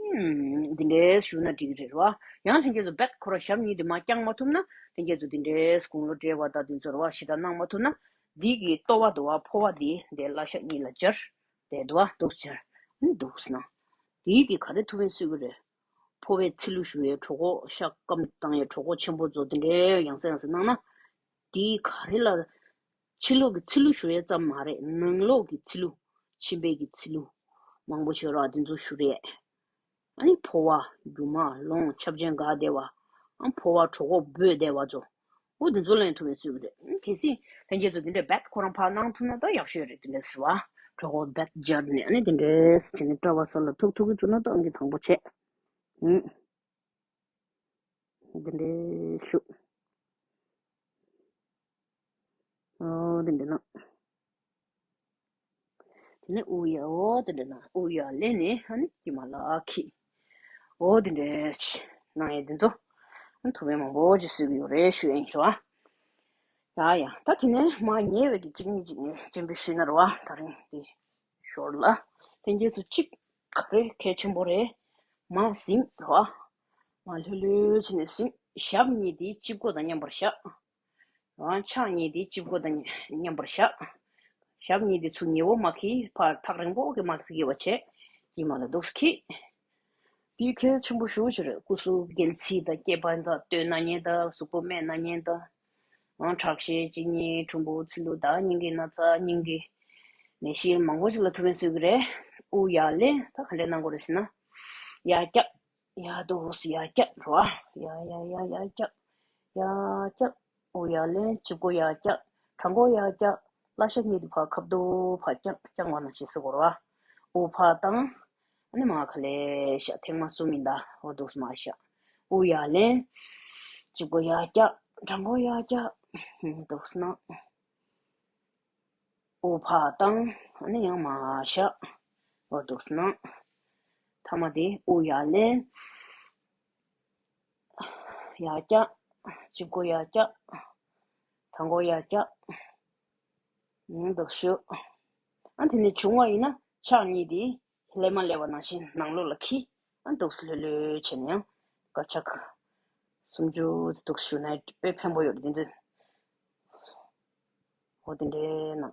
འདི་འདྲས་བཞུགས་ན་འགྲིག་གི་རེད་པ། ཡང་ལྷན་རྒྱས་ཚོ་རྦད་ཁོ་རང་ཞབས་གཉིས་འདི་མར་བརྐྱང་མ་ཐུབ་ན། ལྷན་རྒྱས་ཚོ་འདི་འདྲས་དགུང་ལོ་བགྲེས་པ་དང་འདི་ཚོ་རེད་པ། ཞེ་དྲག་གནང་མ་ཐུབ་ན། འདི་གི་ལྟོ་བ་འདུག་པ། ཕོ་བ་འདི་འདི་བརླ་ཤ་གཉིས་ལ་སྦྱར། དེ་འདུག་པ། འདུག་སྦྱར། ཨ་ནི་འདུག་སེ་གནང་། དེའི་གི་ག་རེ་ཐུགས་ཕན་གསོས་ཀྱི་རེད། ཕོ་བའི་ཚིལ་ལུ་བཞུ་ཡས། གྲོད་ཁོག་ཤ་སྐམ་བཏང་ཡས། གྲོད་ཁོག་ཆེན་པོ་ཚོ་དེ་འདྲའི་ཡང་སེ་ཡང་སེ་གནང་ན། དེའི་ག་རེ་ལ། ཕྱི་ལོགས་ཀྱི་ཚིལ་ལུ་བཞུ་ཡས་ཙམ་མ་རེད། ནང་ལོགས་ཀྱི་ཚིལ་ལུ། མཆིན་པའི་གི་ཚིལ་ལུ། མང་པོ་བྱོས་ར། དེ་ཚོ་བཞུ་རེད། ཨ་ནི་ཕོ་བ། རྒྱུ་མ། རླུང་ཆབ་ཆེན་འགག་བསྡད་པ། ཨ། ཕོ་བ་གྲོད་ཁོག་སྦོས་བསྡད་པ་ཚོ། འོ་དེ་ཚོ་ལ་ཡང་ཐུགས་ཕན་གསོས་ཀྱི་རེད། གལ་སྲིད་ལྷན་རྒྱས་ཚོ་དེ་འདྲའི་རྦད་ཁོ་རང་ཕར་གནང་ཐུབ་ན་ད་ཡག་ཤོས་རེད། དེ་འདྲས་ཟེར་བ། གྲོད་ཁོག་རྦད་སྦྱར་ནས། ཨ་ནི་དེ་འདྲས་བྱས་ནས་དཔྲལ་བ་ས་ལ་ཐུག་ཐུག་གི་བྱུང་ན་ད་ཨང་ཀི་དང་པོ་བྱས། ཨུམ། དེ་འདྲས་བཞུགས། འོ་དེ་འདྲས་གནང་། དེ་ནས་དབུགས་ཡར། འོ་དེ་འདྲས་གནང་། དབུགས་ཡར་ལེན་ནས་ཨ་ནི་དཀྱིལ་མ་ལ་འཁྱེར། འོ་དེ་འདྲས་གནང་ཡས་དེ་ཚོ། ཐུགས་ཕན་མང་པོ་ཅིག་གསོས་ཀྱི་ཡོད་རེད་ཞུ་ཡས་ཡིན་རོ། ཡ་ཡ། ད་དེ་ནས་མར་ཉལ་བའི་གི་གཅིག་གཉིས་གཅིག་ནས་སྤྱན་འབུལ་ཞུས་ན་རོ། ད་རིང་དེ་ཞོར་ལ་ལྷན་རྒྱས་ཚོ་གཅིག་ག་རེ་གལ་ཆེན་པོ་རེད། མར་ཟིམ་རོ། མར་ལྷོད་ལྷོད་བྱས་ནས་ཟིམ། ཞབས་གཉིས་དེ་དཔྱི་མགོ་དང་མཉམ་པར་བཞག། ཨ། ཕྱག་གཉིས་དེ་དཔྱི་མགོ་དང་མཉམ་པར་བཞག། ཞབས་གཉིས་དེ་ཚུར་ཉེ་བོ་མ་འཁྱེར། ཕར་ཐག་རིང་པོ་གི་མ་འཁྱེར་བ་བྱས། དཀྱིལ་མ་ལ་འདུག་སེ་འཁྱེར། དེ་གལ་ཆེན་པོ་ཞེ་པོ་ཅིག་རེད། སྐུ་གཟུགས་རྒྱལ་མཚན་དང་སྐེད་པ་དང་སྟོད་སྣ་ཉེ་དང་གཟུགས་པོ་སྨད་སྣ་ཉེ་དང་། ཨང་། ཁྲག་ཤེད། གཅིན་སྙི། གྲུམ་བུ། ཚིལ་ལུ་དང་སྙིང་གི་ན་ཚ། སྙིང་གི་ནད་གཞི་མང་པོ་ཅིག་ལ་ཐུགས་ཕན་གསོས་ཀྱི་རེད། དབུགས་ཡར་ལེན། ད་ག་འདྲས་གནང་དགོས་རེད་ཟེར་ན། ཡར་བཀྱག་ཡར་འདུག་སེ་ཡར་བཀྱག་རེད་བ། ཡར་ཡར་ཡར་ཡར་བཀྱག་ཡར་བཀྱག་དབུགས་ཡར་ལེན། ལྕེ་སྒོ་ཡར་བཀྱག་བྲང་ཁོག་ཡར་བཀྱག་བརླ་ཤ་གཉིས་དེ་ཕར་ཁ་ཐུག་ཕར་བཀྱག་བཀྱག་པ་ནང་བཞིན་བཟོ་དགོས་རེད་བ། དབུགས་ཕར་བཏང་། ཨ་ནི་མར་ག་ལེར་བཞག་ཐེངས་མ་གསུམ་ཡིན་ད། འོ་འདུག་སེ་མར་བཞག་དབུགས་ཡར་ལེན། ལྕེ་སྒོ་ཡར་བཀྱག་བྲང་ཁོག་ཡར་བཀྱག་འདུག་སེ་གནང་། དབུགས་ཕར་བཏང་། ཨ་ནི་ཡང་མར་བཞག་འོ་འདུག་སེ་གནང་། ཐ་མ་དེ་དབུགས་ཡར་ལེན། ཡར་བཀྱག་ལྕེ་སྒོ་ཡར་བཀྱག་བྲང་ཁོག་ཡར་བཀྱག་ཨང་། འདུག་སེ་བཞུགས། ཨ། དེ་ནས་བྱུང་བ་ཡིན་ན་ཕྱག་གཉིས་དེ་ལྷོད་མ་ལྷོད་པ་ནང་བཞིན་ནང་ལོགས་ལ་འཁྱེར། ཨ། འདུག་སེ་ལྷོད་ལྷོད་བྱས་ནས་ཡང་སྐར་ཆ་སུམ་ཅུ་དེ་འདུག་སེ་བཞུགས་ན་དཔེ་ཕན་པོ་ཡོད་རེད། དེ་ཚོ། འོ་དེ་འདྲས་གནང་།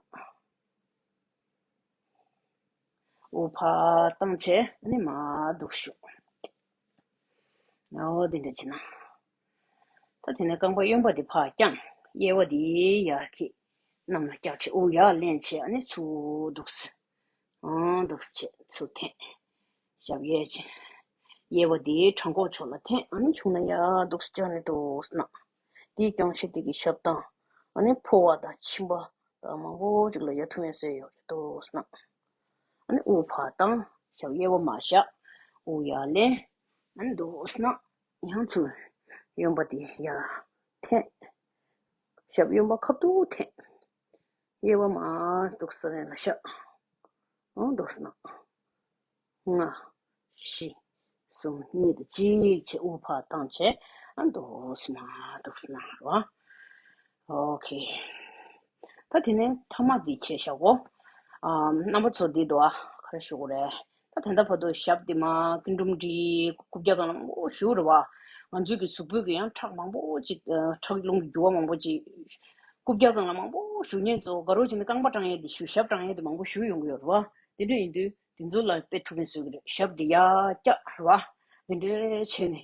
དབུགས་ཕར་བཏང་བྱས་ཨ་ནི་མར་འདུག་སེ་བཞུགས། འོ་དེ་འདྲས་བྱས་ན། ད་དེ་ནས་རྐང་པ་གཡོན་པ་དེ་ཕར་བརྐྱངས། གཡས་པ་དེ་ཡར་འཁྱེར། གནམ་ལ་བཀྱག་བྱས་དབུགས་ཡར་ལེན་བྱས། ཨ་ནི་ཚུར་འདུག་སེ། ཨང་། འདུག་སེ་བྱས་ཚུར་འཐེན། ཞབས་གཡས་བྱས། གཡས་པ་དེ་བྲང་ཁོག་ཕྱོགས་ལ་འཐེན། ཨ་ནི་བྱུང་ན་ཡར་འདུག་སེ་བཀྱག་ནས་འདུག་སེ་གནང་། དེའི་རྐྱང་ཕྱི་དེ་གི་ཞབས་དང་། ཨ་ནི་ཕོ་བ་དང་མཆིན་པ་དང་མང་པོ་ཅིག་ལ་ཡ་ཐུགས་ཕན་གསོས་ཡོད་རེད། འདུག་སེ་གནང་། ཨ་ནི་དབུགས་ཕར་བཏང་། ཞབས་གཡས་པ་མར་བཞག་དབུགས་ཡར་ལེན། ཨ་ནི་འདུག་སེ་གནང་། ཡང་ཚུར་གཡོན་པ་དེ་ཡར་འཐེན། ཞབས་གཡོན་པ་ཁ་ཐུག་འཐེན། གཡས་པ་མར་འདུག་སེ་ལ་བཞག་ཨང་། འདུག་སེ་གནང་། ལྔ། བཞི། གསུམ། གཉིས་དང་གཅིག་བྱས་དབུགས་ཕར་བཏང་བྱས། ཨ། འདུག་སེ་མར་འདུག་སེ་གནང་རོགས། ཨོ་ཁེ། ད་དེ་ནས་ཐ་མ་འདི་བྱས་བཞག་གོ། ཨ། རྣམ་པ་ཚོ་འདི་འདུག་ཨ། ག་རེ་ཞུ་དགོས་རེད། ད་ད་ལྟ་བར་དུ་ཞབས་འདི་མར་སྐྱིལ་ཀྲུང་འདྲིས། རྐུབ་བཀྱག་སྒང་ལ་མང་པོ་བཞུགས་རེད་བ། ང་ཚོའི་གི་གཟུགས་པོའི་གི་ཡང་ཁྲག་མང་པོ་ཅིག་ཨ། ཁྲག་རླུང་གི་རྒྱུ་བ་མང་པོ་ཅིག་རྐུབ་བཀྱག་སྒང་ལ་མང་པོ་བཞུགས་མཁན་ཚོ་དགའ་རོགས་བྱས་ནས་རྐང་པ་བཀྲང་ཡས་དེ་བཞུགས། ཞབས་བཀྲང་ཡས་དེ་མང་པོ་བཞུགས་ཡོང་གི་ཡོད་རེད་བ། དེ་འདྲ་ཡིན་དུས་དེ་ཚོ་ལ་དཔེ་ཐུགས་ཕན་གསོས་ཀྱི་རེད། ཞབས་འདི་ཡར་བཀྱག་རེད་བ། འདི་འདྲ་བྱས་ནས་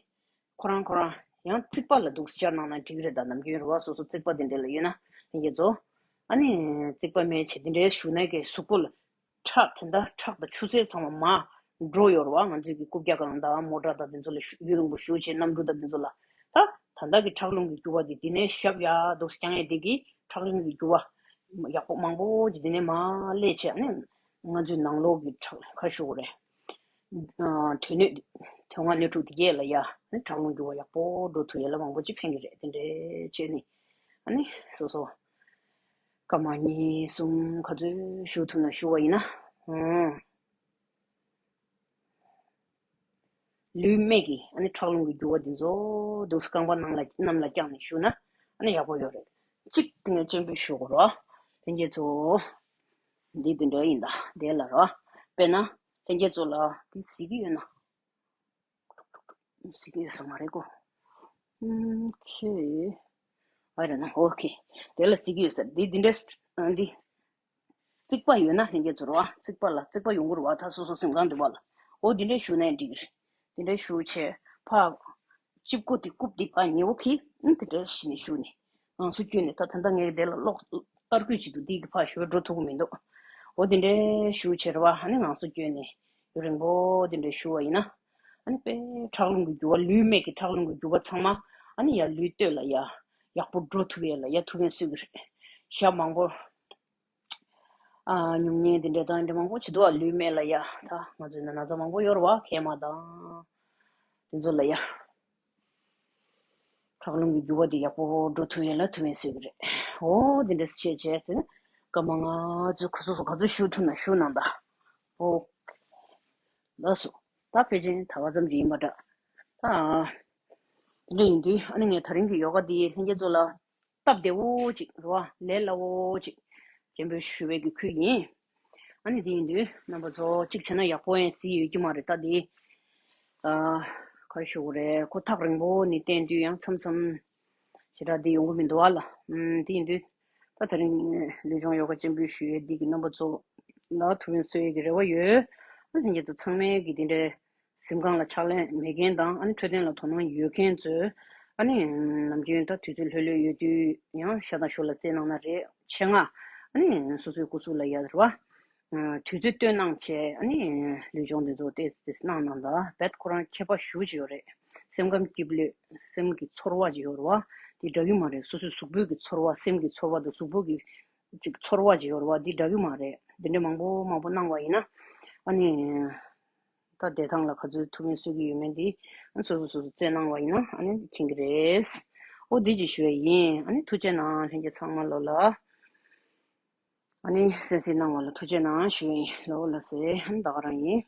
ཁོ་རང་ཁོ་རང་ཡང་རྩིག་པ་ལ་འདུག་སེ་བཅར་གནང་ན་འགྲིག་གི་རེད། ད་ནམ་རྒྱུན་རེད་བ། སོ་སོ་རྩིག་པ་འདི་འདྲ་ལ་ཡོད་ན། ལྷན་རྒྱས་ཚོ། ཨ་ནི་རྩིག་པ་མེད་བྱས་འདི་འདྲའི་བཞུགས་ནས་གི་གཟུགས་པོ་ལ་ཁྲག་དེ་འདྲ་ཁྲག་དང་ཆུ་སེར་ཚང་མ་མར་འགྲོ་ཡོད་རེད་བ། ང་ཚོའི་གི་རྐུབ་བཀྱག་སྒང་དང་མོ་ཊ་དང་དེ་ཚོ་ལ་བཞུགས། ཡུན་རིང་པོ་བཞུགས་བྱས་གནམ་གྲུ་དང་དེ་ཚོ་ལ། ད་ད་ལྟ་གི་ཁྲག་རླུང་གི་རྒྱུ་བ་དེ་འདི་ནས་ཞབས་ཡར་འདུག་སེ་བརྐྱང་ཡས་དེ་གི་ཁྲག་རླུང་གི་རྒྱུ་བ་ཡག་པོ་མང་པོ་ཅིག་འདི་ནས་མར་སླེབས་བྱས། ཨ་ནི་ང་ཚོའི་ནང་ལོགས་ཀྱི་ཁྲག་ག་རེ་ཞུ་དགོས་རེད། ཨ། དོན་སྣོད། དོན་ལྔ་སྣོད་དྲུག་དེ་གས་ལ་ཡ། ཨ་ནི་ཁྲག་རླུང་རྒྱུ་བ་ཡག་པོ་འགྲོ་ཐུབ་ཡས་ལ་མང་པོ་ཅིག་ཕན་གྱི་རེད། དེ་འདྲའི་བྱས་ནས། ཨ་ནི་སོ་སོ་སྐར་མ་གཉིས་གསུམ་ག་ཚོད་བཞུགས་ཐུབ་ན་བཞུགས་པ་ཡིན་ན། ཨང་། ལུས་སྨད་ཀྱི་ཨ་ནི་ཁྲག་རླུང་གི་རྒྱུ་བ་འདི་ཚོ་འདུག་སེ་རྐང་པ་ནང་ལ་གནམ་ལ་བརྐྱངས་ནས་བཞུགས་ན་ཨ་ནི་ཡག་པོ་ཡོད་རེད། གཅིག་དེ་ངས་སྤྱན་འབུལ་ཞུ་དགོས་རེད། ལྷན་རྒྱས་ཚོ། འདི་འདི་འདྲ་ཡིན་ད། དེ་ལ་རོ། དཔེར་ན་ལྷན་རྒྱས་ཚོ་ལ་འདི་གཟིགས་ཀྱི་ཡོད་ན། གཟིགས་ཀྱི་ཡོད་ས་མ་རེད་གོ། ཨུམ། ཁེ། ཨ་རེད་ན། ཨོ་ཁེ། དེ་ལ་གཟིགས་ཀྱི་ཡོད་ས་འདི་འདི་འདྲ་འདི། རྩིག་པ་ཡོད་ན་ལྷན་རྒྱས་ཚོར་བ། རྩིག་པ་ལ་རྩིག་པ་ཡོང་གི་རེད་བ། ད་སོ་སོ་གཟིམ་ཁང་འདི་བ་ལ། འོ་འདི་འདྲས་བཞུགས་ན་ཡང་འགྲིག་གི་རེད། འདི་འདྲས་བཞུགས་བྱས་ཕར། ལྕེ་སྒོ་དེ་རྐུབ་དེ་ཕར་ཉེ་བོ་གིས། ཨང་། འདི་འདྲས་བྱས་ནས་བཞུགས་ནས་ངང་ཚུལ་བསྐྱོན་ནས། ད་ད་ལྟ་ངས་འདི་ལ་གློག་ལྟར་སྐུད་ཅིག་འདུག་འདི་གིས་ཕར་ཞོར་འགྲོ་ཐུབ་ཀྱི་མི་འདུག་འོ་འདི་འདྲས་བཞུགས་བྱས་རེད་བ། ཨ་ནི་ངང་ཚུལ་བསྐྱོན་ནས་ཡུན་རིང་པོ་འདི་འདྲས་བཞུགས་པ་ཡིན་ན། ཨ་ནི་དཔེ་ཁྲག་རླུང་གི་རྒྱུ་བ། ལུས་སྨད་ཀྱི་ཁྲག་རླུང་གི་རྒྱུ་བ་ཚང་མ་ཨ་ནི་ཡར་ལུས་སྟོད་ལ་ཡར་ཡག་པོ་འགྲོ་ཐུབ་ཡས་ལ་ཡར་ཐུགས་ཕན་གསོས་ཀྱི་རེད། ཞྭ་མང་པོ། ཨ། སྨྱུང་གནས་འདི་འདྲ་དང་འདི་འདྲ་མང་པོ་བྱེད་འདུག་ཨ། ལུས་སྨད་ལ་ཡ། ད་ང་ཚོའི་ན་ན་ཚ་མང་པོ་ཡོད་རེད་བ། མཁལ་མ་དང་། དེ་ཚོ་ལ་ཡ། ཁྲག་རླུང་གི་རྒྱུ་བ་འདི་ཡག་པོ་འགྲོ་ཐུབ་ཡས་ལ་ཐུགས་ཕན་གསོས་ཀྱི་རེད། འོ་འདི་འདྲ་བྱས་བྱས་དེ་ནི་སྐར་མ་ལྔ་ཚོད་ཁ་སོ་སོ་ག་ཚོད་བཞུགས་ཐུབ་ན་བཞུགས་གནང་ད། འོ། ལགས་སོ། ད་ཕལ་ཆེར་ད་ག་ཙམ་ཅིག་ཡིན་པ་འདྲ། ད། དེ་འདྲ་ཡིན་དུས་ཨ་ནི་ངས་ད་རིང་གི་ཡོ་ག་འདི་ལྷན་རྒྱས་ཚོ་ལ། སྟབས་བདེ་བོ་ཅིག་རེད་བ། ལས་སླ་བོ་ཅིག་སྤྱན་འབུལ་ཞུ་བའི་གི་ཁུལ་ཡིན། ཨ་ནི་དེ་ཡིན་དུས་རྣམ་པ་ཚོ་གཅིག་བྱས་ན་ཡག་པོ་ཡིན་ཟེར་ཡོད་ཀྱི་མ་རེད། ད་དེ། ཨ། ག་རེ་ཞུ་དགོས་རེད། ཁོ་ཐག་རིང་པོ་ནས་བསྟན་དུས་ཡང་མཚམས་མཚམས་ཞེ་དྲག་བདེ་ཡོང་གི་མི་འདུག་བ་ལ། ཨུམ། དེ་ཡིན་དུས། ད་ ད་དེ་རིང་ལུས་སྦྱོང་ཡོ་ག་སྤྱན་འབུལ་ཞུ་ཡས་འདི་གི་རྣམ་པ་ཚོ་ལ་ཐུགས་ཕན་གསོས་ཡས་ཀྱི་རེ་བ་ཡོད། ཨ་ལྷན་རྒྱས་ཚོ་ཚང་མས་ཀྱི་འདི་འདྲའི་གཟིམ་ཁང་ལ་ཕྱག་ལས་མེད་མཁན་དང་ཨ་ནི་འཕྲོད་བསྟེན་ལ་དོ་སྣང་ཡོད་མཁན་ཚོས་ཨ་ནི་ནམ་རྒྱུན་ད་དུས་ཚོད་ལྷོད་ལྷོད་ཡོད་དུས་ཡང་ཤ་དང་ཞོ་ལ་རྩེད་གནང་ན་རེད། ཆེད་མངགས་ཨ་ནི་སོ་སོའི་སྐུ་གཟུགས་ལ་ཡ་རེད་བ། དུས་ཚོད་བཏོན་གནང་བྱས་ཨ་ནི་ལུས་སྦྱོང་འདི་ཚོ་ཏོག་ཙམ་གནང་གནང་དང་རྦད་ཁོ་རང་ཁྱད་པར་ཞེ་པོ་ཅིག་ཡོད་རེད། སེམས་ཁམས་སྐྱིད་པོ་སེམས་ཀྱི་ཚོར་བ་ཅིག་ཡོད་རེད་བ། དེ་འདྲ་གི་མ་རེད། སོ་སོའི་གཟུགས་པོའི་གི་ཚོར་བ་སེམས་ཀྱི་ཚོར་བ་དང་གཟུགས་པོ་གི་ཅིག་ཚོར་བ་ཅིག་ཡོད་རེད་བ། འདི་འདྲ་གི་མ་རེད། འདི་འདྲ་མང་པོ་མང་པོ་གནང་བ་ཡིན་ན་ཨ་ནི་ད་བདེ་ཐང་ལ་ག་ཚོད་ཐུགས་ཕན་གསོས་ཀྱི་ཡོད་མེད་འདི་ཨ་སོ་སོ་སོ་སོ་རྩད་གནང་བ་ཡིན་ན་ཨ་ནི་མཁྱེན་གྱི་རེད། ཨོ་འདི་ཅིག་ཞུ་ཡ་ཡིན། ཨ་ནི་ཐུགས་རྗེ་གནང་ལྷན་རྒྱས་ཚང་མ་ལོ་ལ། ཨ་ནི་གསན་གཟིགས་གནང་བ་ལ་ཐུགས་རྗེ་གནང་ཞུ་ཡིན། ལོ་ལ་ཟེ་ཨ་ནི་ད་ག་རང་ཡིན།